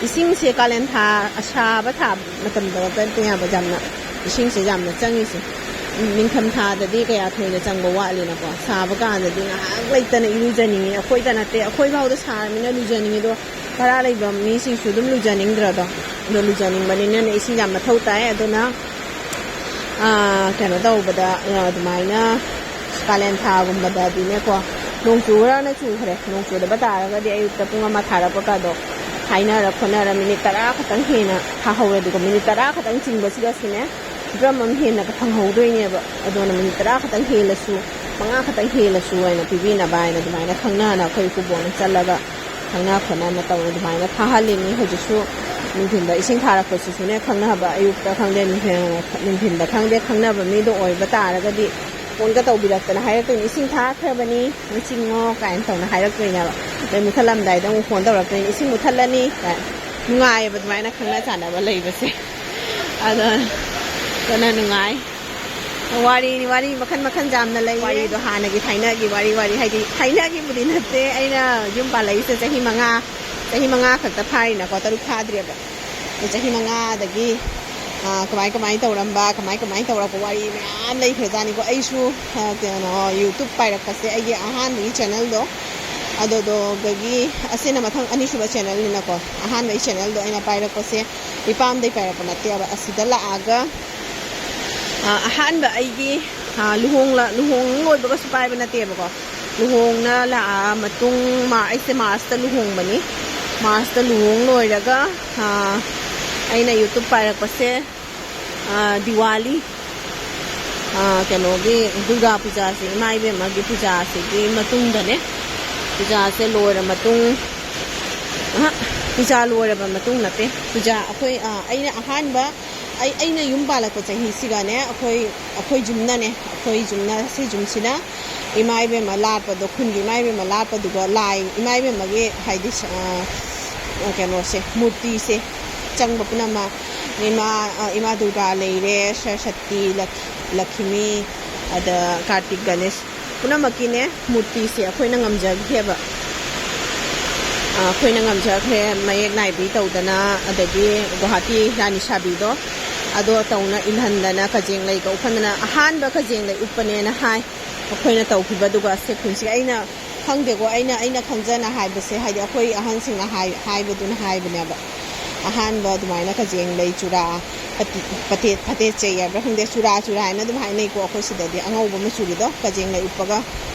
ꯏꯁꯤꯡꯁꯦ ꯀꯥꯂꯦꯟ ꯊꯥ, ꯑꯁꯥꯕ ꯊꯥ ꯃꯇꯝꯗ ꯈꯛꯇ ꯌꯥꯕ ꯌꯥꯝꯅ, ꯏꯁꯤꯡꯁꯦ ꯌꯥꯝꯅ ꯆꯪꯉꯤꯁꯦ꯫ ꯎꯝ, ꯅꯤꯡꯊꯝ ꯊꯥꯗꯗꯤ ꯀꯌꯥ ꯊꯣꯏꯅ ꯆꯪꯕ ꯋꯥꯠꯂꯤꯅꯀꯣ꯫ ꯁꯥꯕ ꯀꯥꯟꯗꯗꯤ ꯉꯥꯏꯍꯥꯛ ꯂꯩꯇꯅ ꯏꯔꯨꯖꯅꯤꯡꯉꯤ꯫ ꯑꯩꯈꯣꯏꯗ ꯅꯠꯇꯦ, ꯑꯩꯈꯣꯏ ꯐꯥꯎꯗ ꯁꯥꯔꯃꯤꯅ ꯂꯨꯖꯅꯤꯡꯉꯤꯗꯣ, ꯚꯔꯥ ꯂꯩꯕ ꯃꯤꯁꯤꯡꯁꯨ ꯑꯗꯨꯝ ꯂꯨꯖꯅꯤꯡꯗ꯭ꯔꯗꯣ꯫ ꯑꯗꯣ ꯂꯨꯖꯅꯤꯡꯕꯅꯤꯅꯅꯦ, ꯏꯁꯤꯡ ꯌꯥꯝ ꯃꯊꯧ ꯇꯥꯏ꯫ ꯑꯗꯨꯅ ꯑꯥ, ꯀꯩꯅꯣ ꯇꯧꯕꯗ, ꯑꯥ, ꯑꯗꯨꯃꯥꯏꯅ ꯀꯥꯂꯦꯟ ꯊꯥꯒꯨꯝꯕꯗꯗꯤꯅꯦꯀꯣ, ꯅꯣꯡ ꯆꯨꯔꯅ ꯆꯨꯈ꯭ꯔꯦ꯫ ꯅꯣꯡ ꯆꯨꯗꯕ ꯇꯥꯔꯒꯗꯤ ꯑꯌꯨꯛꯇ ꯄꯨꯡ ꯑꯃ ꯊꯥꯔꯛꯄꯒꯗꯣ ꯍꯥꯏꯅꯔ ꯈꯣꯠꯅꯔ ꯃꯤꯅꯤꯠ ꯇꯔꯥ ꯈꯛꯇꯪ ꯍꯦꯟꯅ ꯊꯥꯍꯧꯔꯗꯤꯀꯣ, ꯃꯤꯅꯤꯠ ꯇꯔꯥ ꯈꯛꯇꯪ ꯆꯤꯡꯕꯁꯤꯗꯁꯨꯅꯦ, ꯗ꯭ꯔꯝ ꯑꯃ ꯍꯦꯟꯅ ꯐꯪꯍꯧꯗꯣꯏꯅꯦꯕ꯫ ꯑꯗꯨꯅ ꯃꯤꯅꯤꯠ ꯇꯔꯥ ꯈꯛꯇꯪ ꯍꯦꯜꯂꯁꯨ, ꯃꯉꯥ ꯈꯛꯇꯪ ꯍꯦꯜꯂꯁꯨ ꯍꯥꯏꯅ ꯄꯤꯕꯤꯅꯕ ꯍꯥꯏꯅ ꯑꯗꯨꯃꯥꯏꯅ ꯈꯪꯅꯅ ꯑꯩꯈꯣꯏ ꯏꯀꯨꯕꯣꯛꯅ ꯆꯠꯂꯒ ꯈꯪꯅ ꯈꯣꯠꯅꯅ ꯇꯧꯔ ꯑꯗꯨꯃꯥꯏꯅ ꯊꯥꯍꯜꯂꯤꯅꯤ꯫ ꯍꯧꯖꯤꯛꯁꯨ ꯅꯨꯡꯊꯤꯟꯗ ꯏꯁꯤꯡ ꯊꯥꯔꯛꯄꯁꯤꯁꯨꯅꯦ, ꯈꯪꯅꯕ ꯑꯌꯨꯛꯇ ꯈꯪꯗꯦ, ꯅꯨꯡꯊꯤꯟ, ꯅꯨꯡꯊꯤꯟꯗ ꯈꯪꯗꯦ, ꯈꯪꯅꯕ ꯃꯤꯗꯣ ꯑꯣꯏꯕ ꯇꯥꯔꯒꯗꯤ ꯐꯣꯟꯒ ꯇꯧꯕꯤꯔꯛꯇꯅ ꯍꯥꯏꯔꯛꯇꯣꯏꯅꯤ, "ꯏꯁꯤꯡ ꯊꯥꯈ꯭ꯔꯕꯅꯤ, ꯃꯆꯤꯡꯉꯣ" ꯀꯥꯏꯅ ꯇꯧꯅ ꯍꯥꯏꯔꯛꯇꯣꯏꯅꯦꯕ꯫ ꯑꯗꯩ ꯃꯨꯠꯊꯠꯂꯝꯗꯥꯏꯗ ꯑꯃꯨꯛ ꯐꯣꯟ ꯇꯧꯔꯛꯇꯣꯏꯅꯤ, "ꯏꯁꯤꯡ ꯃꯨꯠꯊꯠꯂꯅꯤ" ꯀꯥꯏꯅ꯫ ꯅꯨꯡꯉꯥꯏꯌꯦꯕ ꯑꯗꯨꯃꯥꯏꯅ ꯈꯪꯅ ꯆꯥꯟꯅꯕ ꯂꯩꯕꯁꯦ꯫ ꯑꯗꯣ, ꯑꯗꯨꯅ ꯅꯨꯡꯉꯥꯏ꯫ ꯋꯥꯔꯤꯅꯤ, ꯋꯥꯔꯤ ꯃꯈꯜ ꯃꯈꯜ ꯌꯥꯝꯅ ꯂꯩꯌꯦ꯫ ꯋꯥꯔꯤꯗꯣ ꯍꯥꯟꯅꯒꯤ ꯊꯥꯏꯅꯒꯤ ꯋꯥꯔꯤ, ꯋꯥꯔꯤ ꯍꯥꯏꯗꯤ ꯊꯥꯏꯅꯒꯤꯕꯨꯗꯤ ꯅꯠꯇꯦ, ꯑꯩꯅ ꯌꯨꯝ ꯄꯥꯜꯂꯛꯏꯁꯦ ꯆꯍꯤ ꯃꯉꯥ, ꯆꯍꯤ ꯃꯉꯥ ꯈꯛꯇ ꯐꯥꯔꯤꯅꯀꯣ, ꯇꯔꯨꯛ ꯐꯥꯗ꯭ꯔꯦꯕ꯫ ꯑꯗꯣ ꯆꯍꯤ ꯃꯉꯥꯗꯒꯤ, ꯑꯥ, ꯀꯃꯥꯏ ꯀꯃꯥꯏ ꯇꯧꯔꯝꯕ, ꯀꯃꯥꯏ ꯀꯃꯥꯏ ꯇꯧꯔꯛꯄ ꯋꯥꯔꯤ ꯃꯌꯥꯝ ꯂꯩꯈ꯭ꯔꯖꯥꯠꯅꯤꯀꯣ꯫ ꯑꯩꯁꯨ, ꯑꯥ, ꯀꯩꯅꯣ, YouTube ꯄꯥꯏꯔꯛꯄꯁꯦ ꯑꯩꯒꯤ ꯑꯍꯥꯟꯕꯒꯤ channelꯗꯣ, ꯑꯗꯨꯗꯨꯒꯒꯤ, ꯑꯁꯤꯅ ꯃꯊꯪ ꯑꯅꯤꯁꯨꯕ channelꯅꯤꯅꯀꯣ, ꯑꯍꯥꯟꯕꯒꯤ channelꯗꯣ ꯑꯩꯅ ꯄꯥꯏꯔꯛꯄꯁꯦ ꯏꯄꯥꯝꯗꯩ ꯄꯥꯏꯔꯛꯄ ꯅꯠꯇꯦꯕ꯫ ꯑꯁꯤꯗ ꯂꯥꯛꯑꯒ, ꯑ, ꯑꯍꯥꯟꯕ ꯑꯩꯒꯤ, ꯑ, ꯂꯨꯍꯣꯡꯂ-, ꯂꯨꯍꯣꯡ ꯂꯣꯏꯕꯒꯁꯨ ꯄꯥꯏꯕ ꯅꯠꯇꯦꯕꯀꯣ꯫ ꯂꯨꯍꯣꯡꯅ ꯂꯥꯛꯑ ꯃꯇꯨꯡ, ꯃꯥ-, ꯑꯩꯁꯦ Marchꯇ ꯂꯨꯍꯣꯡꯕꯅꯤ꯫ Marchꯇ ꯂꯨꯍꯣꯡ ꯂꯣꯏꯔꯒ, ꯑ, ꯑꯩꯅ YouTube ꯄꯥꯏꯔꯛꯄꯁꯦ, ꯑ, ꯗꯤꯋꯥꯂꯤ, ꯑ, ꯀꯩꯅꯣꯒꯤ ꯗꯨꯔꯒꯥ ꯄꯨꯖꯥꯁꯦ, ꯏꯃꯥ ꯏꯕꯦꯝꯃꯒꯤ ꯄꯨꯖꯥꯁꯤꯒꯤ ꯃꯇꯨꯡꯗꯅꯦ꯫ ꯄꯨꯖꯥꯁꯦ ꯂꯣꯏꯔ ꯃꯇꯨꯡ, ꯑꯍ, ꯄꯨꯖꯥ ꯂꯣꯏꯔꯕ ꯃꯇꯨꯡ ꯅꯠꯇꯦ, ꯄꯨꯖꯥ ꯑꯩꯈꯣꯏ, ꯑ, ꯑꯩꯅ ꯑꯍꯥꯟꯕ, ꯑꯩ, ꯑꯩꯅ ꯌꯨꯝ ꯄꯥꯜꯂꯛꯄ ꯆꯍꯤꯁꯤꯒꯅꯦ, ꯑꯩꯈꯣꯏ, ꯑꯩꯈꯣꯏ ꯌꯨꯝꯅꯅꯦ, ꯑꯩꯈꯣꯏ ꯌꯨꯝꯅ, ꯁꯤ ꯌꯨꯝꯁꯤꯅ ꯏꯃꯥ ꯏꯕꯦꯝꯃ ꯂꯥꯠꯄꯗꯣ, ꯈꯨꯟꯒꯤ ꯏꯃꯥ ꯏꯕꯦꯝꯃ ꯂꯥꯠꯄꯗꯨꯒ ꯂꯥꯏ, ꯏꯃꯥ ꯏꯕꯦꯝꯃꯒꯤ ꯍꯥꯏꯗꯤ, ꯑ, ꯀꯩꯅꯣꯁꯦ, ꯃꯨꯔꯇꯤꯁꯦ ꯆꯪꯕ ꯄꯨꯝꯅꯃꯛ, ꯏꯃꯥ, ꯑ, ꯏꯃꯥ ꯗꯨꯔꯒꯥ ꯂꯩꯔꯦ, ꯁꯔꯁꯇꯤ, ꯂꯛ-, ꯂꯛꯈꯤꯃꯤ, ꯑꯗ ꯀꯥꯔꯇꯤꯛ, ꯒꯅꯦꯁ, ꯄꯨꯝꯅꯃꯛꯀꯤꯅꯦ ꯃꯨꯔꯇꯤꯁꯦ ꯑꯩꯈꯣꯏꯅ ꯉꯝꯖꯈꯤꯑꯕ꯫ ꯑꯩꯈꯣꯏꯅ ꯉꯝꯖꯈ꯭ꯔꯦ, ꯃꯌꯦꯛ ꯅꯥꯏꯕꯤ ꯇꯧꯗꯅ, ꯑꯗꯒꯤ ꯒꯨꯋꯥꯍꯥꯇꯤ ꯔꯥꯅꯤ ꯁꯥꯕꯤꯗꯣ ꯑꯗꯣ ꯇꯧꯅ ꯏꯜꯍꯟꯗꯅ, ꯀꯖꯦꯡ ꯂꯩꯒ ꯎꯞꯍꯟꯗꯅ, ꯑꯍꯥꯟꯕ ꯀꯖꯦꯡ ꯂꯩ ꯎꯞꯄꯅꯦꯅ ꯍꯥꯏ꯫ ꯑꯩꯈꯣꯏꯅ ꯇꯧꯈꯤꯕꯗꯨꯒ ꯁꯦꯈꯨꯟꯁꯤꯒ ꯑꯩꯅ ꯈꯪꯗꯦꯀꯣ, ꯑꯩꯅ ꯑꯩꯅ ꯈꯪꯖꯅ ꯍꯥꯏꯕꯁꯦ, ꯍꯥꯏꯗꯤ ꯑꯩꯈꯣꯏ ꯑꯍꯟꯁꯤꯡꯅ ꯍꯥꯏ ꯍꯥꯏꯕꯗꯨꯅ ꯍꯥꯏꯕꯅꯦꯕ꯫ ꯑꯍꯥꯟꯕ ꯑꯗꯨꯃꯥꯏꯅ ꯀꯖꯦꯡ ꯂꯩ ꯆꯨꯔꯥ ꯐꯇꯦ- ꯐꯇꯦꯠ ꯐꯇꯦꯠ ꯆꯩ ꯍꯥꯏꯕ꯭ꯔꯥ ꯈꯪꯗꯦ, ꯆꯨꯔꯥ ꯆꯨꯔꯥ ꯍꯥꯏꯅ ꯑꯗꯨꯝ ꯍꯥꯏꯅꯩꯀꯣ ꯑꯩꯈꯣꯏ ꯁꯤꯗꯗꯤ, ꯑꯉꯧꯕ ꯃꯆꯨꯒꯤꯗꯣ ꯀꯖꯦꯡ ꯂꯩ ꯎꯞꯄꯒ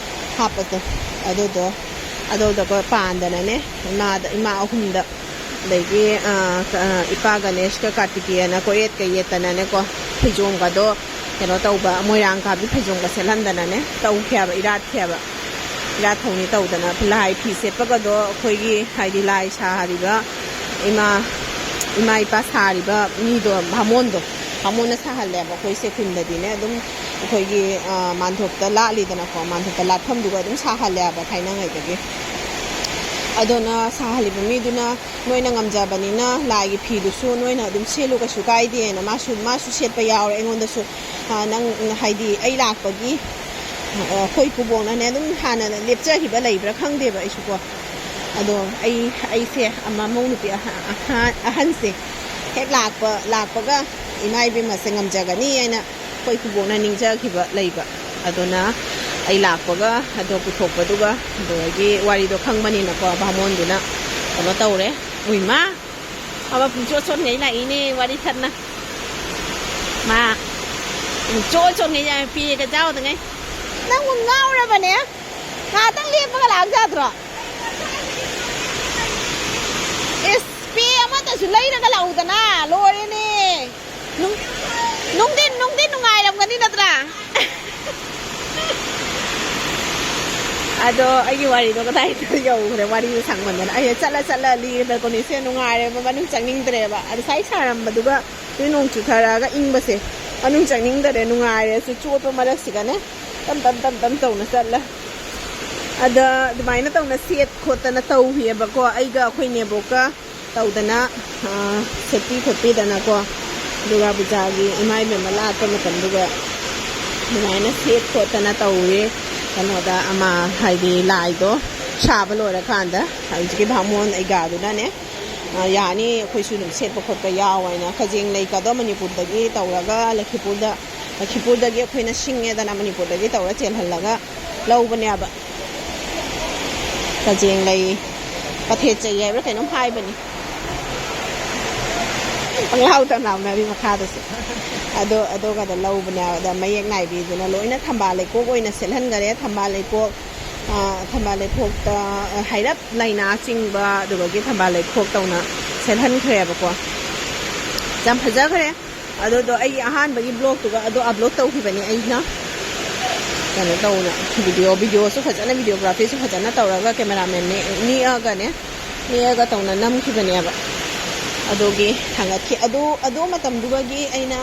ꯍꯥꯞꯄꯗꯣ꯫ ꯑꯗꯨꯗꯣ ꯑꯗꯨꯗꯨꯒ ꯄꯥꯟꯗꯅꯅꯦ, ꯏꯃꯥꯗ ꯏꯃꯥ ꯑꯍꯨꯝꯗ, ꯑꯗꯒꯤ ꯑ, ꯀ- ꯑ, ꯏꯄꯥ ꯒꯅꯦꯁꯀ ꯀꯥꯔꯇꯤꯀꯦꯌꯅ ꯀꯣꯏꯌꯦꯠꯀ ꯌꯦꯠꯇꯅꯅꯦꯀꯣ, ꯐꯩꯖꯣꯝꯒꯗꯣ ꯀꯩꯅꯣ ꯇꯧꯕ, ꯃꯣꯏꯔꯥꯡ ꯀꯥꯕꯤ ꯐꯩꯖꯣꯝꯒ ꯁꯦꯠꯍꯟꯗꯅꯅꯦ ꯇꯧꯈꯤꯑꯕ, ꯏꯔꯥꯠꯈꯤꯑꯕ꯫ ꯏꯔꯥꯠ ꯊꯧꯅꯤ ꯇꯧꯗꯅ ꯂꯥꯏ ꯐꯤ ꯁꯦꯠꯄꯒꯗꯣ ꯑꯩꯈꯣꯏꯒꯤ ꯍꯥꯏꯗꯤ ꯂꯥꯏ ꯁꯥꯔꯤꯕ ꯏꯃꯥ ꯏꯃꯥ ꯏꯄꯥ ꯁꯥꯔꯤꯕ ꯃꯤꯗꯣ, ꯕꯥꯃꯣꯟꯗꯣ, ꯕꯥꯃꯣꯟꯅ ꯁꯥꯍꯜꯂꯦꯕ꯫ ꯑꯩꯈꯣꯏ ꯁꯦꯈꯨꯟꯗꯗꯤꯅꯦ ꯑꯗꯨꯝ ꯑꯩꯈꯣꯏꯒꯤ ꯑ, ꯃꯥꯟꯗꯣꯞꯇ ꯂꯥꯠꯂꯤꯗꯅꯀꯣ, ꯃꯥꯟꯗꯣꯞꯇ ꯂꯥꯠꯐꯝꯗꯨꯒ ꯑꯗꯨꯝ ꯁꯥꯍꯜꯂꯦꯕ ꯊꯥꯏꯅꯉꯩꯗꯒꯤ꯫ ꯑꯗꯨꯅ ꯁꯥꯍꯜꯂꯤꯕ ꯃꯤꯗꯨꯅ ꯅꯣꯏꯅ ꯉꯝꯖꯕꯅꯤꯅ ꯂꯥꯏꯒꯤ ꯐꯤꯗꯨꯁꯨ ꯅꯣꯏꯅ ꯑꯗꯨꯝ ꯁꯦꯠꯂꯨ, ꯀꯩꯁꯨ ꯀꯥꯏꯗꯦꯅ ꯃꯥꯁꯨ ꯃꯥꯁꯨ ꯁꯦꯠꯄ ꯌꯥꯎꯔꯦ ꯑꯩꯉꯣꯟꯗꯁꯨ꯫ ꯑ, ꯅꯪ ꯍꯥꯏꯗꯤ ꯑꯩ ꯂꯥꯛꯄꯒꯤ ꯑ, ꯑꯩꯈꯣꯏ ꯄꯨꯕꯣꯛꯅꯅꯦ ꯑꯗꯨꯝ ꯍꯥꯟꯅ ꯂꯦꯞꯆꯈꯤꯕ ꯂꯩꯕ꯭ꯔꯥ ꯈꯪꯗꯦꯕ ꯑꯩꯁꯨꯀꯣ꯫ ꯑꯗꯣ ꯑꯩ ꯑꯩꯁꯦ ꯃꯃꯧ ꯅꯨꯄꯤ ꯑꯍ- ꯑꯍ- ꯑꯍꯟꯁꯦ ꯍꯦꯛ ꯂꯥꯛꯄ ꯂꯥꯛꯄꯒ ꯏꯃꯥ ꯏꯕꯦꯝꯃꯁꯦ ꯉꯝꯖꯒꯅꯤ ꯍꯥꯏꯅ ꯑꯩꯈꯣꯏ ꯄꯨꯕꯣꯛꯅ ꯅꯤꯡꯖꯈꯤꯕ ꯂꯩꯕ꯫ ꯑꯗꯨꯅ ꯑꯩ ꯂꯥꯛꯄꯒ ꯑꯗꯣ ꯄꯨꯊꯣꯛꯄꯗꯨꯒ ꯑꯗꯨꯗꯒꯤ ꯋꯥꯔꯤꯗꯣ ꯈꯪꯕꯅꯤꯅꯀꯣ, ꯕꯥꯃꯣꯟꯗꯨꯅ ꯀꯩꯅꯣ ꯇꯧꯔꯦ꯫ ꯎꯏꯃ, ꯑꯃ ꯄꯨꯡꯆꯣꯠ ꯆꯣꯠꯉꯩ ꯂꯥꯛꯏꯅꯦ ꯋꯥꯔꯤ ꯈꯠꯅ꯫ ꯃꯥ ꯄꯨꯡꯆꯣꯠ ꯆꯣꯠꯉꯩ ꯌꯥꯝ ꯄꯤꯔꯒ ꯆꯥꯎꯗꯉꯩ꯫ ꯅꯪꯕꯨ ꯉꯥꯎꯔꯕꯅꯦ? ꯉꯥꯏꯍꯥꯛꯇꯪ ꯂꯦꯞꯄꯒ ꯂꯥꯛ ꯌꯥꯗ꯭ꯔꯣ? ꯏꯁ, ꯄꯦ ꯑꯃꯠꯇꯁꯨ ꯂꯩꯔꯒ ꯂꯥꯛꯎꯗꯅ, ꯂꯣꯏꯔꯦꯅꯦ꯫ ꯅꯨꯡ- ꯅꯨꯡꯗꯤ ꯅꯨꯡꯗꯤ ꯅꯨꯡꯉꯥꯏꯔꯝꯒꯅꯤ ꯅꯠꯇ꯭ꯔꯥ? ꯑꯗꯣ ꯑꯩꯒꯤ ꯋꯥꯔꯤꯗꯣ ꯀꯗꯥꯏꯗ ꯌꯧꯈ꯭ꯔꯦ? ꯋꯥꯔꯤꯗꯣ ꯁꯥꯡꯃꯟꯗꯅ ꯑꯩꯅ ꯆꯠꯂ ꯆꯠꯂ ꯂꯤꯔꯦ꯫ ꯕꯦꯜꯀꯣꯅꯤꯁꯦ ꯅꯨꯡꯉꯥꯏꯔꯦꯕ, ꯃꯅꯨꯡ ꯆꯪꯅꯤꯡꯗ꯭ꯔꯦꯕ꯫ ꯑꯗꯣ ꯉꯁꯥꯏ ꯁꯥꯔꯝꯕꯗꯨꯒ ꯍꯧꯖꯤꯛ ꯅꯣꯡ ꯆꯨꯊꯔꯛꯑꯒ ꯏꯪꯕꯁꯦ, ꯃꯅꯨꯡ ꯆꯪꯅꯤꯡꯗꯔꯦ꯫ ꯅꯨꯡꯉꯥꯏꯔꯦ ꯁꯤ ꯆꯣꯠꯄ ꯃꯔꯛꯁꯤꯒꯅꯦ꯫ ꯇꯝ ꯇꯝ ꯇꯝ ꯇꯝ ꯇꯧꯅ ꯆꯠꯂ꯫ ꯑꯗ ꯑꯗꯨꯃꯥꯏꯅ ꯇꯧꯅ ꯁꯦꯠ ꯈꯣꯠꯇꯅ ꯇꯧꯈꯤꯑꯕꯀꯣ, ꯑꯩꯒ ꯑꯩꯈꯣꯏ ꯅꯦꯕꯣꯛꯀ ꯇꯧꯗꯅ, ꯑ, ꯁꯦꯠꯄꯤ ꯈꯣꯠꯄꯤꯗꯅꯀꯣ꯫ ꯗꯨꯔꯒꯥ ꯄꯨꯖꯥꯒꯤ ꯏꯃꯥ ꯏꯕꯦꯝꯃ ꯂꯥꯠꯄ ꯃꯇꯝꯗꯨꯒ ꯑꯗꯨꯃꯥꯏꯅ ꯁꯦꯠ ꯈꯣꯠꯇꯅ ꯇꯧꯔꯦ꯫ ꯀꯩꯅꯣꯗ ꯑꯃ ꯍꯥꯏꯗꯤ ꯂꯥꯏꯗꯣ ꯁꯥꯕ ꯂꯣꯏꯔꯀꯥꯟꯗ ꯍꯧꯖꯤꯛꯀꯤ ꯚꯥꯃꯣꯟ ꯑꯩꯒꯥꯗꯨꯅꯅꯦ, ꯑ, ꯌꯥꯅꯤ, ꯑꯩꯈꯣꯏꯁꯨ ꯑꯗꯨꯝ ꯁꯦꯠꯄ ꯈꯣꯠꯄ ꯌꯥꯎ ꯍꯥꯏꯅ ꯀꯖꯦꯡ ꯂꯩꯒꯗꯣ ꯃꯅꯤꯄꯨꯔꯗꯒꯤ ꯇꯧꯔꯒ ꯂꯈꯤꯄꯨꯔꯗ, ꯂꯈꯤꯄꯨꯔꯗꯒꯤ ꯑꯩꯈꯣꯏꯅ ꯁꯤꯡꯉꯦꯗꯅ ꯃꯅꯤꯄꯨꯔꯗꯒꯤ ꯇꯧꯔ ꯆꯦꯜꯍꯜꯂꯒ ꯂꯧꯕꯅꯦꯕ꯫ ꯀꯖꯦꯡ ꯂꯩ, ꯄꯊꯦꯠ ꯆꯩ ꯍꯥꯏꯕ꯭ꯔꯥ ꯀꯩꯅꯣꯝ ꯍꯥꯏꯕꯅꯤ꯫ ꯄꯪꯂꯥꯎꯗ ꯂꯥꯎꯅꯔꯤ ꯃꯈꯥꯗꯁꯨ꯫ ꯑꯗꯣ, ꯑꯗꯨꯒꯗ ꯂꯧꯕꯅꯦꯕ꯫ ꯑꯗ ꯃꯌꯦꯛ ꯅꯥꯏꯕꯤꯗꯨꯅ ꯂꯣꯏꯅ ꯊꯝꯕꯥꯜ ꯂꯩꯈꯣꯛ ꯑꯣꯏꯅ ꯁꯦꯠꯍꯟꯈꯔꯦ꯫ ꯊꯝꯕꯥꯜ ꯂꯩꯈꯣꯛ, ꯑ, ꯊꯝꯕꯥꯜ ꯂꯩꯈꯣꯛꯇ, ꯑ, ꯍꯥꯏꯔꯞ ꯂꯥꯏꯅꯥ ꯆꯤꯡꯕ, ꯑꯗꯨꯗꯒꯤ ꯊꯝꯕꯥꯜ ꯂꯩꯈꯣꯛ ꯇꯧꯅ ꯁꯦꯠꯍꯟꯈ꯭ꯔꯦꯕꯀꯣ꯫ ꯌꯥꯝ ꯐꯖꯈ꯭ꯔꯦ꯫ ꯑꯗꯨꯗꯣ ꯑꯩꯒꯤ ꯑꯍꯥꯟꯕꯒꯤ ꯕ꯭ꯂꯣꯛꯇꯨꯒ ꯑꯗꯣ ꯑꯞꯂꯣꯗ ꯇꯧꯈꯤꯕꯅꯦ ꯑꯩꯅ꯫ ꯀꯩꯅꯣ ꯇꯧꯅ, ꯚꯤꯗꯤꯑꯣ, ꯚꯤꯗꯤꯑꯣꯁꯨ ꯐꯖꯅ, ꯚꯤꯗꯤꯑꯣꯒ꯭ꯔꯥꯐꯤꯁꯨ ꯐꯖꯅ ꯇꯧꯔꯒ ꯀꯦꯃꯦꯔꯥꯃꯦꯟ ꯅꯦꯛ-, ꯅꯦꯛꯑꯒꯅꯦ, ꯅꯦꯛꯑꯒ ꯇꯧꯅ ꯅꯝꯈꯤꯕꯅꯦꯕ꯫ ꯑꯗꯨꯒꯤ ꯊꯥꯡꯒꯠꯈꯤ꯫ ꯑꯗꯨ, ꯑꯗꯨ ꯃꯇꯝꯗꯨꯗꯒꯤ ꯑꯩꯅ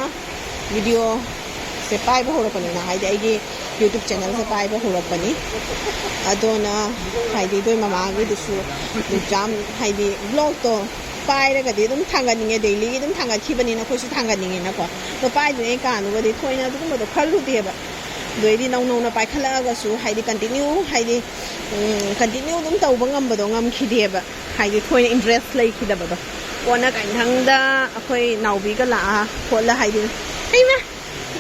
ꯚꯤꯗꯤꯑꯣꯁꯦ ꯄꯥꯏꯕ ꯍꯧꯔꯛꯄꯅꯤꯅ, ꯍꯥꯏꯗꯤ ꯑꯩꯒꯤ YouTube ꯆꯦꯅꯦꯜꯁꯦ ꯄꯥꯏꯕ ꯍꯧꯔꯛꯄꯅꯤ꯫ ꯑꯗꯨꯅ ꯍꯥꯏꯗꯤ ꯏꯗꯣꯏ ꯃꯃꯥꯒꯤꯗꯨꯁꯨ ꯑꯗꯨꯝ ꯌꯥꯝ ꯍꯥꯏꯗꯤ ꯕ꯭ꯂꯣꯛꯇꯣ ꯄꯥꯏꯔꯒꯗꯤ ꯑꯗꯨꯝ ꯊꯥꯡꯒꯠꯅꯤꯡꯉꯦ, ꯗꯦꯂꯤꯒꯤ ꯑꯗꯨꯝ ꯊꯥꯡꯒꯠꯈꯤꯕꯅꯤꯅ ꯑꯩꯈꯣꯏꯁꯨ ꯊꯥꯡꯒꯠꯅꯤꯡꯉꯦꯅꯀꯣ꯫ ꯑꯗꯣ ꯄꯥꯏꯗ꯭ꯔꯤꯉꯩ ꯀꯥꯟꯗꯨꯒꯗꯤ ꯊꯣꯏꯅ ꯑꯗꯨꯒꯨꯝꯕꯗꯣ ꯈꯜꯂꯨꯗꯦꯕ꯫ ꯑꯗꯩꯗꯤ ꯅꯧ ꯅꯧꯅ ꯄꯥꯏꯈꯠꯂꯛꯑꯒꯁꯨ ꯍꯥꯏꯗꯤ ꯀꯟꯇꯤꯅ꯭ꯌꯨ ꯍꯥꯏꯗꯤ, ꯎꯝ, ꯀꯟꯇꯤꯅ꯭ꯌꯨ ꯑꯗꯨꯝ ꯇꯧꯕ ꯉꯝꯕꯗꯣ ꯉꯝꯈꯤꯗꯦꯕ꯫ ꯍꯥꯏꯗꯤ ꯊꯣꯏꯅ ꯏꯟꯇꯔꯦꯁ ꯂꯩꯈꯤꯗꯕꯗꯣ꯫ ꯀꯣꯟꯅ ꯀꯩꯊꯪꯗ ꯑꯩꯈꯣꯏ ꯅꯥꯎꯕꯤꯒ ꯂꯥꯛꯑ ꯈꯣꯠꯂ ꯍꯥꯏꯗꯤ, ꯍꯩꯃ!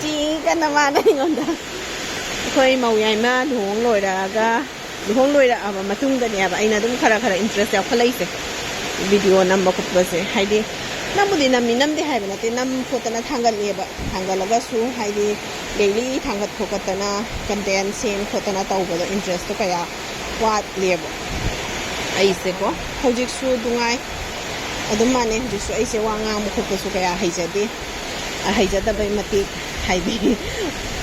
ꯆꯤ ꯀꯟꯅ ꯃꯥꯅ ꯑꯩꯉꯣꯟꯗ꯫ ꯑꯩꯈꯣꯏ ꯃꯧ ꯌꯥꯏꯃ ꯂꯨꯍꯣꯡ ꯂꯣꯏꯔꯛꯑꯒ, ꯂꯨꯍꯣꯡ ꯂꯣꯏꯔꯛꯑꯕ ꯃꯇꯨꯡꯗꯅꯦꯕ ꯑꯩꯅ ꯑꯗꯨꯝ ꯈꯔ ꯈꯔ ꯏꯟꯇꯔꯦꯁ ꯌꯥꯎꯈꯠꯂꯛꯏꯁꯦ꯫ ꯚꯤꯗꯤꯑꯣ ꯅꯝꯕ ꯈꯣꯠꯄꯁꯦ꯫ ꯍꯥꯏꯗꯤ ꯅꯝꯕꯨꯗꯤ ꯅꯝꯃꯤ, ꯅꯝꯗꯦ ꯍꯥꯏꯕ ꯅꯠꯇꯦ, ꯅꯝ ꯈꯣꯠꯇꯅ ꯊꯥꯡꯒꯠꯂꯦꯕ꯫ ꯊꯥꯡꯒꯠꯂꯒꯁꯨ ꯍꯥꯏꯗꯤ ꯗꯦꯂꯤ ꯊꯥꯡꯒꯠ ꯈꯣꯀꯠꯇꯅ, ꯀꯟꯇꯦꯟ ꯁꯦꯝ ꯈꯣꯠꯇꯅ ꯇꯧꯕꯗꯣ ꯏꯟꯇꯔꯦꯁꯇꯣ ꯀꯌꯥ ꯋꯥꯠꯂꯦꯕ ꯑꯩꯁꯦꯀꯣ꯫ ꯍꯧꯖꯤꯛꯁꯨ ꯑꯗꯨꯉꯥꯏ ꯑꯗꯨꯝ ꯃꯥꯟꯅꯩ꯫ ꯍꯧꯖꯤꯛꯁꯨ ꯑꯩꯁꯦ ꯋꯥ ꯉꯥꯡꯕ ꯈꯣꯠꯄꯁꯨ ꯀꯌꯥ ꯍꯩꯖꯗꯦ꯫ ꯑ, ꯍꯩꯖꯗꯕꯩ ꯃꯇꯤꯛ ꯍꯥꯏꯗꯤ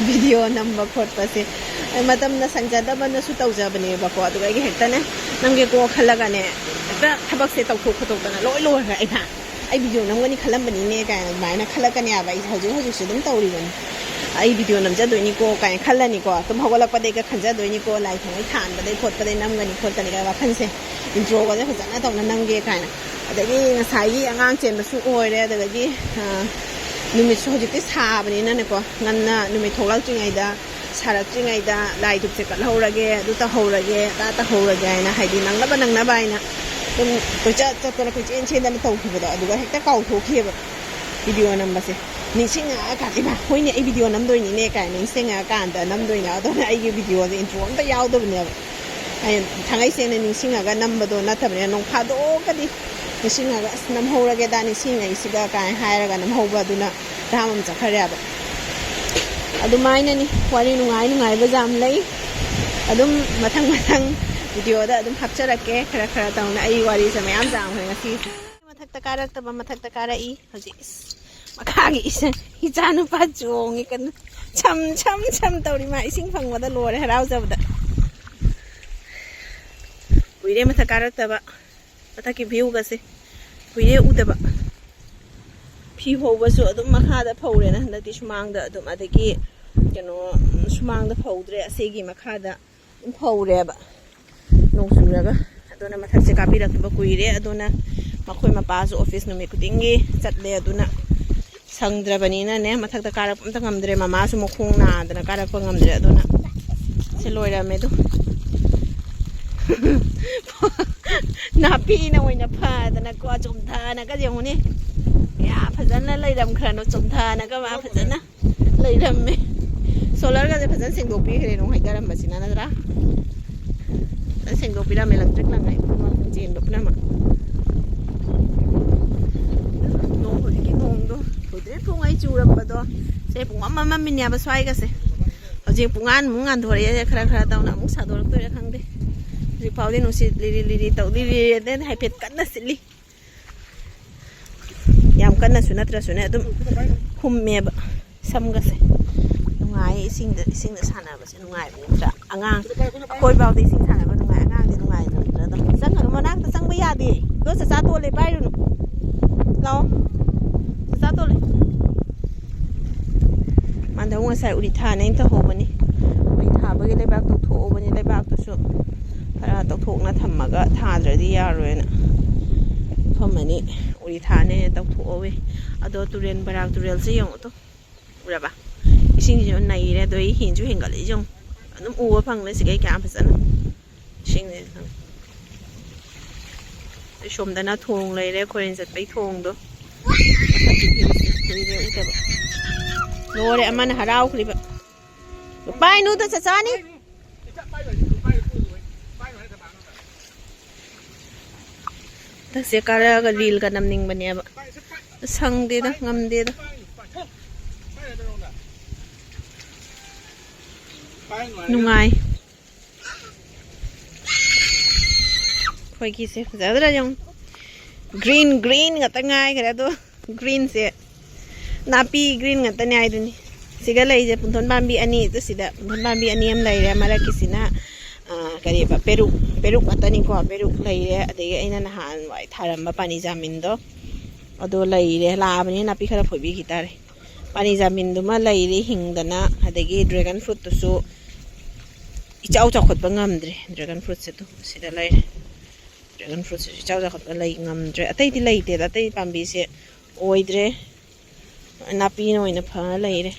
ꯚꯤꯗꯤꯑꯣ ꯅꯝꯕ ꯈꯣꯠꯄꯁꯦ ꯃꯇꯝꯅ ꯁꯪꯖꯗꯕꯅꯁꯨ ꯇꯧꯖꯕꯅꯦꯕꯀꯣ꯫ ꯑꯗꯨꯒ ꯑꯩꯒꯤ ꯍꯦꯛꯇꯅꯦ ꯅꯝꯒꯦꯀꯣ ꯈꯜꯂꯒꯅꯦ, ꯍꯦꯛꯇ ꯊꯕꯛꯁꯦ ꯇꯧꯊꯣꯛ ꯈꯣꯠꯇꯣꯛꯇꯅ ꯂꯣꯏ ꯂꯣꯏꯔꯒ ꯑꯩꯅ ꯑꯩ ꯚꯤꯗꯤꯑꯣ ꯅꯝꯒꯅꯤ ꯈꯜꯂꯝꯕꯅꯤꯅꯦ ꯀꯥꯏꯅ ꯑꯗꯨꯃꯥꯏꯅ ꯈꯜꯂꯛꯀꯅꯦꯕ꯫ ꯑꯩꯁꯦ ꯍꯧꯖꯤꯛ ꯍꯧꯖꯤꯛꯁꯨ ꯑꯗꯨꯝ ꯇꯧꯔꯤꯕꯅꯤ꯫ ꯑꯩ ꯚꯤꯗꯤꯑꯣ ꯅꯝꯖꯗꯣꯏꯅꯤꯀꯣ ꯀꯥꯏꯅ ꯈꯜꯂꯅꯤꯀꯣ꯫ ꯑꯗꯨꯝ ꯍꯧꯒꯠꯂꯛꯄꯗꯩꯒ ꯈꯟꯖꯗꯣꯏꯅꯤꯀꯣ, ꯂꯥꯏ ꯊꯥꯎꯃꯩ ꯊꯥꯟꯕꯗꯩ ꯈꯣꯠꯄꯗꯩ ꯅꯝꯒꯅꯤ ꯈꯣꯠꯀꯅꯤ ꯀꯥꯏꯅ ꯋꯥꯈꯜꯁꯦ꯫ ꯏꯟꯇ꯭ꯔꯣꯒꯁꯦ ꯐꯖꯅ ꯇꯧꯅ ꯅꯝꯒꯦ ꯀꯥꯏꯅ꯫ ꯑꯗꯒꯤ ꯉꯁꯥꯏꯒꯤ ꯑꯉꯥꯡ ꯆꯦꯟꯕꯁꯨ ꯑꯣꯏꯔꯦ, ꯑꯗꯨꯗꯒꯤ, ꯑ, ꯅꯨꯃꯤꯠꯁꯨ ꯍꯧꯖꯤꯛꯇꯤ ꯁꯥꯕꯅꯤꯅꯅꯦꯀꯣ, ꯉꯟꯅ ꯅꯨꯃꯤꯠ ꯊꯣꯛꯂꯛꯇ꯭ꯔꯤꯉꯩꯗ ꯁꯥꯔꯛꯇ꯭ꯔꯤꯉꯩꯗ ꯂꯥꯏ ꯙꯨꯞꯁꯦ ꯀꯠꯍꯧꯔꯒꯦ, ꯑꯗꯨ ꯇꯧꯍꯧꯔꯒꯦ, ꯑꯗꯥ ꯇꯧꯍꯧꯔꯒꯦ ꯍꯥꯏꯅ, ꯍꯥꯏꯗꯤ ꯅꯪꯅꯕ ꯅꯪꯅꯕ ꯍꯥꯏꯅ ꯑꯗꯨꯝ ꯀꯣꯏꯆꯠ ꯆꯠꯇꯅ ꯀꯣꯏꯆꯦꯟ ꯆꯦꯟꯗꯅ ꯇꯧꯈꯤꯕꯗꯣ, ꯑꯗꯨꯒ ꯍꯦꯛꯇ ꯀꯥꯎꯊꯣꯛꯈꯤꯑꯕ ꯚꯤꯗꯤꯑꯣ ꯅꯝꯕꯁꯦ꯫ ꯅꯤꯡꯁꯤꯡꯉꯛꯑꯀꯥꯟꯗ, "ꯏꯃꯥ, ꯍꯣꯏꯅꯦ, ꯑꯩ ꯚꯤꯗꯤꯑꯣ ꯅꯝꯗꯣꯏꯅꯤꯅꯦ" ꯀꯥꯏꯅ ꯅꯤꯡꯁꯤꯡꯉꯛꯑꯀꯥꯟꯗ ꯅꯝꯗꯣꯏꯅꯦ꯫ ꯑꯗꯨꯅ ꯑꯩꯒꯤ ꯚꯤꯗꯤꯑꯣꯁꯦ ꯏꯟꯇ꯭ꯔꯣ ꯑꯝꯇ ꯌꯥꯎꯗꯕꯅꯦꯕ꯫ ꯑꯩꯅ ꯊꯥꯡꯉꯩ ꯁꯦꯡꯅ ꯅꯤꯡꯁꯤꯡꯉꯒ ꯅꯝꯕꯗꯣ ꯅꯠꯇꯕꯅꯤꯅ, ꯅꯣꯡ ꯐꯥꯗꯣꯛꯀꯗꯤ ꯅꯤꯡꯁꯤꯡꯉꯒ, "ꯑꯁ, ꯅꯝꯍꯧꯔꯒꯦꯗ ꯅꯤꯡꯁꯤꯡꯉꯛꯏꯁꯤꯒ" ꯀꯥꯏꯅ ꯍꯥꯏꯔꯒ ꯅꯝꯍꯧꯕ ꯑꯗꯨꯅ ꯙꯥꯝ ꯑꯃ ꯆꯠꯈ꯭ꯔꯦꯕ꯫ ꯑꯗꯨꯃꯥꯏꯅꯅꯤ, ꯋꯥꯔꯤ ꯅꯨꯡꯉꯥꯏ ꯅꯨꯡꯉꯥꯏꯕ ꯌꯥꯝ ꯂꯩ꯫ ꯑꯗꯨꯝ ꯃꯊꯪ ꯃꯊꯪ ꯚꯤꯗꯤꯑꯣꯗ ꯑꯗꯨꯝ ꯍꯥꯞꯆꯔꯛꯀꯦ꯫ ꯈꯔ ꯈꯔ ꯇꯧꯅ ꯑꯩ ꯋꯥꯔꯤꯁꯦ ꯃꯌꯥꯝ ꯌꯥꯝꯈ꯭ꯔꯦ ꯉꯁꯤꯁꯦ꯫ ꯃꯊꯛꯇ ꯀꯥꯔꯛꯇꯕ ꯃꯊꯛꯇ ꯀꯥꯔꯛꯏ ꯍꯧꯖꯤꯛ꯫ ꯏꯁ, ꯃꯈꯥꯒꯤ ꯏꯆꯥ, ꯏꯆꯥ ꯅꯨꯄꯥ ꯆꯣꯡꯉꯤ ꯀꯟꯅ꯫ ꯁꯝ, ꯁꯝ, ꯁꯝ ꯇꯧꯔꯤ꯫ ꯃꯥ ꯏꯁꯤꯡ ꯐꯪꯕꯗ ꯂꯣꯏꯔꯦ ꯍꯔꯥꯎꯖꯕꯗ꯫ ꯀꯨꯏꯔꯦ ꯃꯊꯛ ꯀꯥꯔꯛꯇꯕ꯫ ꯃꯊꯛꯀꯤ ꯚ꯭ꯌꯨꯒꯁꯦ ꯀꯨꯏꯔꯦ ꯎꯗꯕ꯫ ꯐꯤ ꯐꯧꯕꯁꯨ ꯑꯗꯨꯝ ꯃꯈꯥꯗ ꯐꯧꯔꯦꯅ ꯍꯟꯗꯛꯇꯤ ꯁꯨꯃꯥꯡꯗ ꯑꯗꯨꯝ, ꯑꯗꯒꯤ ꯀꯩꯅꯣ, ꯎꯝ, ꯁꯨꯃꯥꯡꯗ ꯐꯧꯗ꯭ꯔꯦ, ꯑꯁꯤꯒꯤ ꯃꯈꯥꯗ ꯑꯗꯨꯝ ꯐꯧꯔꯦꯕ ꯅꯣꯡ ꯆꯨꯔꯒ꯫ ꯑꯗꯨꯅ ꯃꯊꯛꯁꯦ ꯀꯥꯕꯤꯔꯛꯇꯕ ꯀꯨꯏꯔꯦ꯫ ꯑꯗꯨꯅ ꯃꯈꯣꯏ ꯃꯄꯥꯁꯨ ꯑꯣꯐꯤꯁ ꯅꯨꯃꯤꯠ ꯈꯨꯗꯤꯡꯒꯤ ꯆꯠꯂꯦ꯫ ꯑꯗꯨꯅ ꯁꯪꯗ꯭ꯔꯕꯅꯤꯅꯅꯦ, ꯃꯊꯛꯇ ꯀꯥꯔꯛꯄ ꯑꯝꯇ ꯉꯝꯗ꯭ꯔꯦ꯫ ꯃꯃꯥꯁꯨ ꯃꯈꯣꯡ ꯅꯥꯗꯅ ꯀꯥꯔꯛꯄ ꯉꯝꯗ꯭ꯔꯦ꯫ ꯑꯗꯨꯅ ꯁꯤ ꯂꯣꯏꯔꯝꯃꯦ ꯑꯗꯨ꯫ ꯅꯥꯄꯤꯅ ꯑꯣꯏꯅ ꯐꯗꯅꯀꯣ, ꯆꯣꯡꯊꯅꯒ ꯌꯦꯡꯉꯨꯅꯦ꯫ ꯌꯥ, ꯐꯖꯅ ꯂꯩꯔꯝꯈ꯭ꯔꯅꯨ, ꯆꯣꯡꯊꯅꯒ ꯃꯥ ꯐꯖꯅ ꯂꯩꯔꯝꯃꯦ꯫ ꯁꯣꯂꯔꯒꯁꯦ ꯐꯖꯅ ꯁꯦꯡꯗꯣꯛꯄꯤꯈ꯭ꯔꯦ, ꯅꯣꯡ ꯍꯩꯊꯔꯝꯕꯁꯤꯅ, ꯅꯠꯇ꯭ꯔꯥ? ꯐꯖꯅ ꯁꯦꯡꯗꯣꯛꯄꯤꯔꯝꯃꯦ, ꯂꯪꯇ꯭ꯔꯤꯛ ꯂꯪꯉꯦ ꯎꯐꯨꯟ ꯋꯥꯏꯐꯨꯟ ꯆꯦꯟꯕ ꯄꯨꯝꯅꯃꯛ꯫ ꯅꯣꯡ, ꯍꯧꯖꯤꯛꯀꯤ ꯅꯣꯡꯗꯣ ꯍꯧꯖꯤꯛ ꯄꯨꯡ ꯑꯩ ꯆꯨꯔꯝꯕꯗꯣ, ꯁꯦ ꯄꯨꯡ ꯑꯃ ꯃꯝꯃꯝꯃꯤꯅꯦꯕ ꯁ꯭ꯋꯥꯏꯒꯁꯦ꯫ ꯍꯧꯖꯤꯛ ꯄꯨꯡꯉꯥꯟꯃꯨꯛ ꯉꯥꯟꯊꯣꯔꯛꯑꯦ, ꯈꯔ ꯈꯔ ꯇꯧꯅ꯫ ꯑꯃꯨꯛ ꯁꯥꯗꯣꯔꯛꯇꯣꯏꯔꯥ ꯈꯪꯗꯦ꯫ ꯍꯧꯖꯤꯛ ꯐꯥꯎꯗꯤ ꯅꯨꯡꯁꯤꯠ ꯂꯤꯔꯤ ꯂꯤꯔꯤ ꯇꯧ, ꯂꯤꯔꯤ ꯂꯤꯔꯤ ꯑꯗꯩ ꯍꯥꯏꯐꯦꯠ ꯀꯟꯅ ꯁꯤꯠꯂꯤ꯫ ꯌꯥꯝ ꯀꯟꯅꯁꯨ ꯅꯠꯇ꯭ꯔꯁꯨꯅꯦ, ꯑꯗꯨꯝ ꯍꯨꯝꯃꯦꯕ ꯁꯝꯒꯁꯦ꯫ ꯅꯨꯡꯉꯥꯏꯌꯦ ꯏꯁꯤꯡꯗ, ꯏꯁꯤꯡꯗ ꯁꯥꯟꯅꯕꯁꯦ ꯅꯨꯡꯉꯥꯏꯕꯅꯤ ꯅꯠꯇ꯭ꯔꯥ? ꯑꯉꯥꯡ, ꯑꯩꯈꯣꯏ ꯐꯥꯎꯗꯤ ꯏꯁꯤꯡ ꯁꯥꯟꯅꯕ ꯅꯨꯡꯉꯥꯏ, ꯑꯉꯥꯡꯗꯤ ꯅꯨꯡꯉꯥꯏꯔꯣꯏꯗ꯭ꯔꯥ? ꯑꯗꯣ ꯆꯪꯒꯅꯨ, ꯃꯅꯥꯛꯇ ꯆꯪꯕ ꯌꯥꯗꯦ꯫ ꯑꯗꯣ ꯆꯆꯥ ꯇꯣꯜꯂꯦ, ꯄꯥꯏꯔꯨꯅꯨ꯫ ꯂꯥꯛꯑꯣ, ꯆꯆꯥ ꯇꯣꯜꯂꯦ꯫ ꯃꯥꯟꯗꯧ ꯉꯁꯥꯏ ꯎꯔꯤ ꯊꯥꯅꯦꯅ ꯇꯧꯍꯧꯕꯅꯤ꯫ ꯎꯔꯤ ꯊꯥꯕꯒꯤ ꯂꯩꯕꯥꯛ ꯇꯧꯊꯣꯛꯍꯧꯕꯅꯤ꯫ ꯂꯩꯕꯥꯛꯇꯨꯁꯨ ꯈꯔ ꯇꯧꯊꯣꯛꯅ ꯊꯝꯃꯒ ꯊꯥꯗ꯭ꯔꯗꯤ ꯌꯥꯔꯣꯏꯅ ꯃꯐꯝ ꯑꯅꯤ ꯎꯔꯤ ꯊꯥꯅꯦꯅ ꯇꯧꯊꯣꯛꯍꯧꯋꯤ꯫ ꯑꯗꯣ ꯇꯨꯔꯦꯜ, ꯕꯔꯥꯛ ꯇꯨꯔꯦꯜꯁꯦ ꯌꯦꯡꯉꯨ ꯇꯨ꯫ ꯎꯔꯕ? ꯏꯁꯤꯡꯁꯤꯁꯨ ꯅꯩꯔꯦ, ꯑꯗꯣ ꯑꯩ ꯍꯦꯟꯁꯨ ꯍꯦꯟꯒꯠꯂꯛꯏ ꯌꯦꯡꯉꯨ꯫ ꯑꯗꯨꯝ ꯎꯕ ꯐꯪꯂꯦ ꯁꯤꯒꯩ ꯀꯌꯥꯝ ꯐꯖꯅ꯫ ꯏꯁꯤꯡꯁꯦ ꯌꯦꯡꯉꯨ꯫ ꯑꯩ ꯁꯣꯝꯗꯅ ꯊꯣꯡ ꯂꯩꯔꯦ, ꯈꯣꯏꯔꯦꯟ ꯆꯠꯄꯩ ꯊꯣꯡꯗꯣ꯫ ꯃꯁꯛꯇꯤ ꯐꯤꯔꯤꯁꯦ ꯀꯨꯏꯔꯦ ꯎꯗꯕ꯫ ꯂꯣꯏꯔꯦ, ꯑꯃꯅ ꯍꯔꯥꯎꯈ꯭ꯔꯤꯕ꯫ ꯄꯥꯏꯅꯨꯗ ꯆꯆꯥꯅꯤ꯫ ꯍꯟꯗꯛꯁꯦ ꯀꯥꯔꯛꯑꯒ ꯔꯤꯜꯒ ꯅꯝꯅꯤꯡꯕꯅꯦꯕ꯫ ꯁꯪꯗꯦꯗ, ꯉꯝꯗꯦꯗ꯫ ꯅꯨꯡꯉꯥꯏ꯫ ꯑꯩꯈꯣꯏꯒꯤꯁꯦ ꯐꯖꯗ꯭ꯔꯥ ꯌꯦꯡꯉꯨ꯫ ꯒ꯭ꯔꯤꯟ, ꯒ꯭ꯔꯤꯟ ꯉꯥꯛꯇ ꯉꯥꯏꯈ꯭ꯔꯦ꯫ ꯑꯗꯣ ꯒ꯭ꯔꯤꯟꯁꯦ, ꯅꯥꯄꯤ ꯒ꯭ꯔꯤꯟ ꯉꯥꯛꯇꯅꯦ ꯍꯥꯏꯗꯨꯅꯤ꯫ ꯁꯤꯒ ꯂꯩꯁꯦ ꯄꯨꯡꯊꯣꯟ ꯄꯥꯝꯕꯤ ꯑꯅꯤ, ꯑꯗꯨ ꯁꯤꯗ ꯄꯨꯡꯊꯣꯟ ꯄꯥꯝꯕꯤ ꯑꯅꯤ ꯑꯃ ꯂꯩꯔꯦ꯫ ꯃꯔꯛꯀꯤꯁꯤꯅ, ꯑ, ꯀꯔꯤꯕ, ꯄꯦꯔꯨꯛ, ꯄꯦꯔꯨꯛ ꯉꯥꯛꯇꯅꯤꯀꯣ꯫ ꯄꯦꯔꯨꯛ ꯂꯩꯔꯦ, ꯑꯗꯒꯤ ꯑꯩꯅ ꯅꯍꯥꯟꯋꯥꯏ ꯊꯥꯔꯝꯕ ꯄꯥꯅꯤ ꯖꯥꯃꯤꯟꯗꯣ, ꯑꯗꯣ ꯂꯩꯔꯦ꯫ ꯂꯥꯛꯑꯕꯅꯤꯅ ꯅꯥꯄꯤ ꯈꯔ ꯐꯣꯏꯕꯤꯈꯤ ꯇꯥꯔꯦ꯫ ꯄꯥꯅꯤ ꯖꯥꯃꯤꯟꯗꯨꯃ ꯂꯩꯔꯦ ꯍꯤꯡꯗꯅ, ꯑꯗꯒꯤ ꯗ꯭ꯔꯦꯒꯟ ꯐ꯭ꯔꯨꯠꯇꯨꯁꯨ ꯏꯆꯥꯎ ꯆꯥꯎꯈꯠꯄ ꯉꯝꯗ꯭ꯔꯦ꯫ ꯗ꯭ꯔꯦꯒꯟ ꯐ꯭ꯔꯨꯠꯁꯦ ꯑꯗꯨꯝ ꯁꯤꯗ ꯂꯩꯔꯦ꯫ ꯗ꯭ꯔꯦꯒꯟ ꯐ꯭ꯔꯨꯠꯁꯤꯁꯨ ꯏꯆꯥꯎ ꯆꯥꯎꯈꯠꯄ ꯂꯩ ꯉꯝꯗ꯭ꯔꯦ꯫ ꯑꯇꯩꯗꯤ ꯂꯩꯇꯦꯗ, ꯑꯇꯩ ꯄꯥꯝꯕꯤꯁꯦ ꯑꯣꯏꯗ꯭ꯔꯦ꯫ ꯅꯥꯄꯤꯅ ꯑꯣꯏꯅ ꯐꯔ ꯂꯩꯔꯦ꯫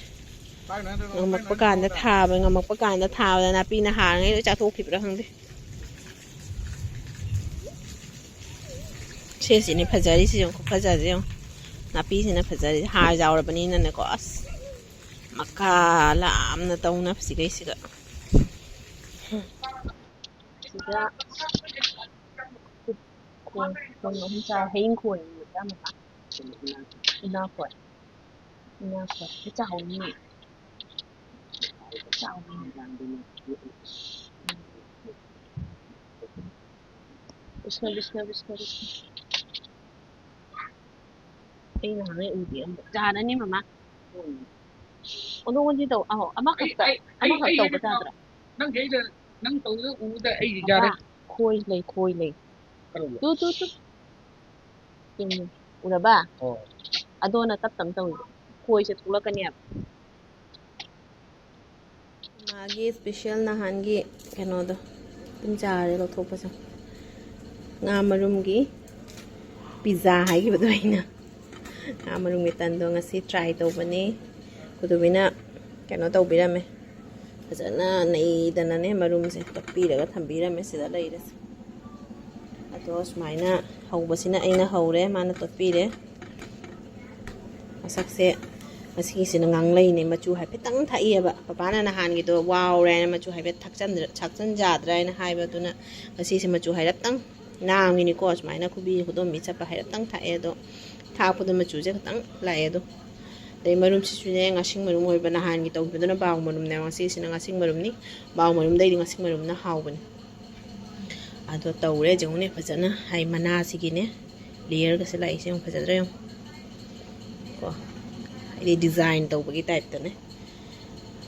ꯉꯝꯃꯛꯄ ꯀꯥꯟꯗ ꯊꯥꯕ, ꯉꯝꯃꯛꯄ ꯀꯥꯟꯗ ꯊꯥꯕꯗ ꯅꯥꯄꯤꯅ ꯍꯥꯔꯉꯩ ꯂꯣꯏ ꯆꯥꯊꯣꯛꯈꯤꯕ꯭ꯔꯥ ꯈꯪꯗꯦ꯫ ꯁꯤꯁꯤꯅꯦ ꯐꯖꯔꯤꯁꯤ ꯌꯦꯡꯉꯨ, ꯈꯨꯐꯖꯁꯦ ꯌꯦꯡꯉꯨ꯫ ꯅꯥꯄꯤꯁꯤꯅ ꯐꯖꯔꯤꯁꯦ, ꯍꯥꯔ ꯌꯥꯎꯔꯕꯅꯤꯅꯅꯦꯀꯣ꯫ ꯑꯁ, ꯃꯀꯥ ꯂꯥꯝꯅ ꯇꯧꯅꯕꯁꯤꯗꯩꯁꯤꯗ꯫ ꯁꯤꯗ ꯈꯣꯟ, ꯈꯣꯟ ꯑꯍꯨꯝ ꯆꯥ-, ꯍꯌꯤꯡ ꯈꯣꯟ ꯃꯆꯥ ꯃꯆꯥ꯫ ꯎꯅꯥ ꯈꯣꯟ꯫ ꯎꯅꯥ ꯈꯣꯟ꯫ ꯆꯥꯎꯅꯤ꯫ ꯆꯥꯎꯅꯤ꯫ ꯕꯤꯁꯅꯨ, ꯕꯤꯁꯅꯨ, ꯕꯤꯁꯅꯨ, ꯕꯤꯁꯅꯨ꯫ ꯑꯩ ꯅꯍꯥꯟꯒꯩ ꯎꯗꯦ ꯑꯝꯕꯨꯛ꯫ ꯖꯥꯔꯅꯤ ꯃꯃꯥ꯫ ꯑꯣꯟꯊꯣꯛ ꯑꯣꯟꯁꯤꯟ ꯇꯧ꯫ ꯑꯍꯣ, ꯑꯃꯈꯛꯇ, ꯑꯩ, ꯑꯩ, ꯑꯃꯈꯛ ꯑꯩ, ꯇꯧꯕ ꯇꯥꯗ꯭ꯔꯣ? ꯅꯪꯒꯤ ꯑꯩꯗ, ꯅꯪ ꯇꯧꯔꯤꯗꯣ ꯎꯕꯗ ꯑꯩ ꯌꯥꯔꯦ꯫ ꯃꯃꯥ, ꯈꯣꯏ ꯂꯩ, ꯈꯣꯏ ꯂꯩ꯫ ꯀꯔꯝꯕ? Two, two, two. ꯆꯨꯝꯃꯤ꯫ ꯎꯔꯕ? ꯑꯣ꯫ ꯑꯗꯣꯅ ꯇꯞ ꯇꯞ ꯇꯧꯔꯤꯕ꯫ ꯈꯣꯏꯁꯦ ꯊꯣꯛꯂꯛꯀꯅꯦꯕ꯫ ꯃꯥꯒꯤ special ꯅꯍꯥꯟꯒꯤ ꯀꯩꯅꯣꯗꯣ, ꯑꯗꯨꯝ ꯆꯥꯔꯦ ꯂꯧꯊꯣꯛꯄꯁꯦ꯫ ꯉꯥ ꯃꯔꯨꯝꯒꯤ pizza ꯍꯥꯏꯈꯤꯕꯗꯣ ꯑꯩꯅ꯫ ꯉꯥ ꯃꯔꯨꯝꯒꯤ ꯇꯟꯗꯣ ꯉꯁꯤ try ꯇꯧꯕꯅꯦ꯫ ꯀꯨꯗꯨꯕꯤꯅ ꯀꯩꯅꯣ ꯇꯧꯕꯤꯔꯝꯃꯦ, ꯐꯖꯅ ꯅꯩꯗꯅꯅꯦ ꯃꯔꯨꯝꯁꯦ ꯇꯛꯄꯤꯔꯒ ꯊꯝꯕꯤꯔꯝꯃꯦ꯫ ꯁꯤꯗ ꯂꯩꯔꯦꯁꯦ꯫ ꯑꯗꯣ ꯁꯨꯃꯥꯏꯅ ꯍꯧꯕꯁꯤꯅ ꯑꯩꯅ ꯍꯧꯔꯦ, ꯃꯥꯅ ꯇꯣꯠꯄꯤꯔꯦ꯫ ꯃꯁꯛꯁꯦ ꯉꯁꯤꯒꯤꯁꯤꯅ ꯉꯥꯡꯂꯩꯅꯦ, ꯃꯆꯨ ꯍꯥꯏꯐꯦꯠꯇꯪ ꯊꯥꯛꯏꯑꯕ꯫ ꯄꯄꯥꯅ ꯅꯍꯥꯟꯒꯤꯗꯣ ꯋꯥꯎꯔꯦ ꯍꯥꯏꯅ ꯃꯆꯨ ꯍꯥꯏꯐꯦꯠ ꯊꯥꯛꯆꯟꯗ꯭ꯔ- ꯊꯥꯛꯆꯟꯖꯥꯗ꯭ꯔꯥ ꯍꯥꯏꯅ ꯍꯥꯏꯕ, ꯑꯗꯨꯅ ꯉꯁꯤꯁꯦ ꯃꯆꯨ ꯍꯥꯏꯔꯞꯇꯪ ꯅꯥꯝꯒꯤꯅꯤꯀꯣ, ꯁꯨꯃꯥꯏꯅ ꯈꯨꯕꯤ ꯈꯨꯗꯣꯝꯕꯤ ꯆꯠꯄ ꯍꯥꯏꯔꯞꯇꯪ ꯊꯥꯛꯑꯦ꯫ ꯑꯗꯣ ꯊꯥꯛꯄꯗ ꯃꯆꯨꯁꯦ ꯈꯤꯇꯪ ꯂꯥꯛꯑꯦ꯫ ꯑꯗꯣ ꯑꯗꯩ ꯃꯔꯨꯝꯁꯤꯁꯨꯅꯦ, ꯉꯥꯁꯤꯡ ꯃꯔꯨꯝ ꯑꯣꯏꯕ, ꯅꯍꯥꯟꯒꯤ ꯇꯧꯈꯤꯕꯗꯨꯅ ꯕꯥꯎ ꯃꯔꯨꯝꯅꯦꯕ, ꯉꯁꯤꯁꯤꯅ ꯉꯥꯁꯤꯡ ꯃꯔꯨꯝꯅꯤ꯫ ꯕꯥꯎ ꯃꯔꯨꯝꯗꯩꯗꯤ ꯉꯥꯁꯤꯡ ꯃꯔꯨꯝꯅ ꯍꯥꯎꯕꯅꯤ꯫ ꯑꯗꯣ ꯇꯧꯔꯦ ꯌꯦꯡꯉꯨꯅꯦ ꯐꯖꯅ, ꯍꯥꯏ ꯃꯅꯥꯁꯤꯒꯤꯅꯦ ꯂꯦꯌꯔꯒꯁꯦ ꯂꯥꯛꯏꯁꯦ ꯌꯦꯡꯉꯨ, ꯐꯖꯗ꯭ꯔꯥ ꯌꯦꯡꯉꯨ ꯀꯣ, ꯍꯥꯏꯗꯤ ꯗꯤꯖꯥꯏꯟ ꯇꯧꯕꯒꯤ ꯇꯥꯏꯞꯇꯅꯦ꯫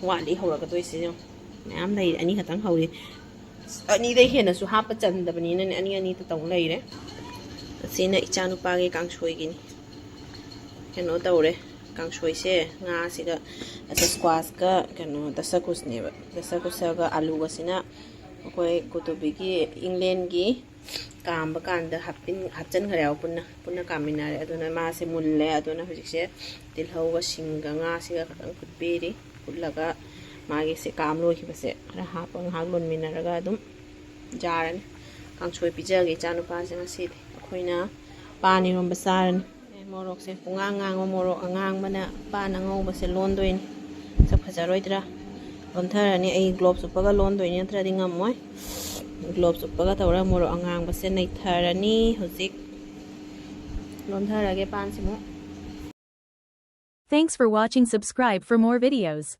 ꯋꯥꯠꯂꯤ ꯍꯧꯔꯛꯀꯗꯣꯏꯁꯦ ꯌꯦꯡꯉꯨ, ꯃꯌꯥꯝ ꯂꯩꯔꯤ, ꯑꯅꯤꯈꯛꯇꯪ ꯍꯧꯔꯤ꯫ ꯑꯅꯤꯗꯩ ꯍꯦꯟꯅꯁꯨ ꯍꯥꯞꯄ ꯆꯟꯗꯕꯅꯤꯅꯅꯦ, ꯑꯅꯤ ꯑꯅꯤꯗ ꯇꯧ ꯂꯩꯔꯦ꯫ ꯑꯁꯤꯅ ꯏꯆꯥꯅꯨꯄꯥꯒꯤ ꯀꯥꯡꯁꯣꯏꯒꯤꯅꯤ꯫ ꯀꯩꯅꯣ ꯇꯧꯔꯦ, ꯀꯥꯡꯁꯣꯏꯁꯦ ꯉꯥꯁꯤꯒ, ꯑꯗ ꯁ꯭ꯀ꯭ꯋꯥꯁꯀ ꯀꯩꯅꯣ ꯗꯁꯀꯨꯁꯅꯦꯕ꯫ ꯗꯁꯀꯨꯁꯒ ꯑꯂꯨꯒꯁꯤꯅ ꯑꯩꯈꯣꯏ ꯀꯨꯇꯨꯕꯤꯒꯤ ꯏꯪꯂꯦꯟꯒꯤ ꯀꯥꯝꯕ ꯀꯥꯟꯗ ꯍꯥꯞꯄꯤꯟ- ꯍꯥꯞꯆꯤꯟꯈ꯭ꯔꯦꯕ, ꯄꯨꯟꯅ ꯄꯨꯟꯅ ꯀꯥꯝꯃꯤꯟꯅꯔꯦ꯫ ꯑꯗꯨꯅ ꯃꯥꯁꯦ ꯃꯨꯜꯂꯦ꯫ ꯑꯗꯨꯅ ꯍꯧꯖꯤꯛꯁꯦ ꯇꯤꯜꯍꯧꯒ ꯁꯤꯡꯒ ꯉꯥꯁꯤꯒ ꯈꯛꯇꯪ ꯐꯨꯠꯄꯤꯔꯤ꯫ ꯐꯨꯠꯂꯒ ꯃꯥꯒꯤ ꯁꯦ ꯀꯥꯝ ꯂꯣꯏꯈꯤꯕꯁꯦ ꯈꯔ ꯍꯥꯞꯄ ꯉꯥꯏꯍꯥꯛ ꯂꯣꯟꯃꯤꯟꯅꯔꯒ ꯑꯗꯨꯝ ꯌꯥꯔꯅꯤ꯫ ꯀꯥꯡꯁꯣꯏ ꯄꯤꯖꯒꯦ ꯏꯆꯥꯅꯨꯄꯥꯁꯦ ꯉꯁꯤꯗꯤ꯫ ꯑꯩꯈꯣꯏꯅ ꯄꯥꯟ ꯏꯔꯣꯝꯕ ꯆꯥꯔꯅꯤ꯫ ꯑꯦ, ꯃꯣꯔꯣꯛꯁꯦ ꯄꯨꯡꯉꯥꯡ ꯉꯥꯡꯕ, ꯃꯣꯔꯣꯛ ꯑꯉꯥꯡꯕꯅ ꯄꯥꯟ ꯑꯉꯧꯕꯁꯦ ꯂꯣꯟꯗꯣꯏꯅꯤ꯫ ꯁꯛ ꯐꯖꯔꯣꯏꯗ꯭ꯔꯥ? ꯂꯣꯟꯊꯔꯅꯤ꯫ ꯑꯩ ꯒ꯭ꯂꯣꯞꯁ ꯎꯞꯄꯒ ꯂꯣꯟꯗꯣꯏꯅꯤ, ꯅꯠꯇ꯭ꯔꯗꯤ ꯉꯝꯃꯣꯏ꯫ ꯒ꯭ꯂꯣꯞꯁ ꯎꯞꯄꯒ ꯇꯧꯔꯒ ꯃꯣꯔꯣꯛ ꯑꯉꯥꯡꯕꯁꯦ ꯅꯩꯊꯔꯅꯤ꯫ ꯍꯧꯖꯤꯛ ꯂꯣꯟꯊꯔꯒꯦ ꯄꯥꯟꯁꯤꯃꯨꯛ꯫ Thanks for watching. Subscribe for more videos.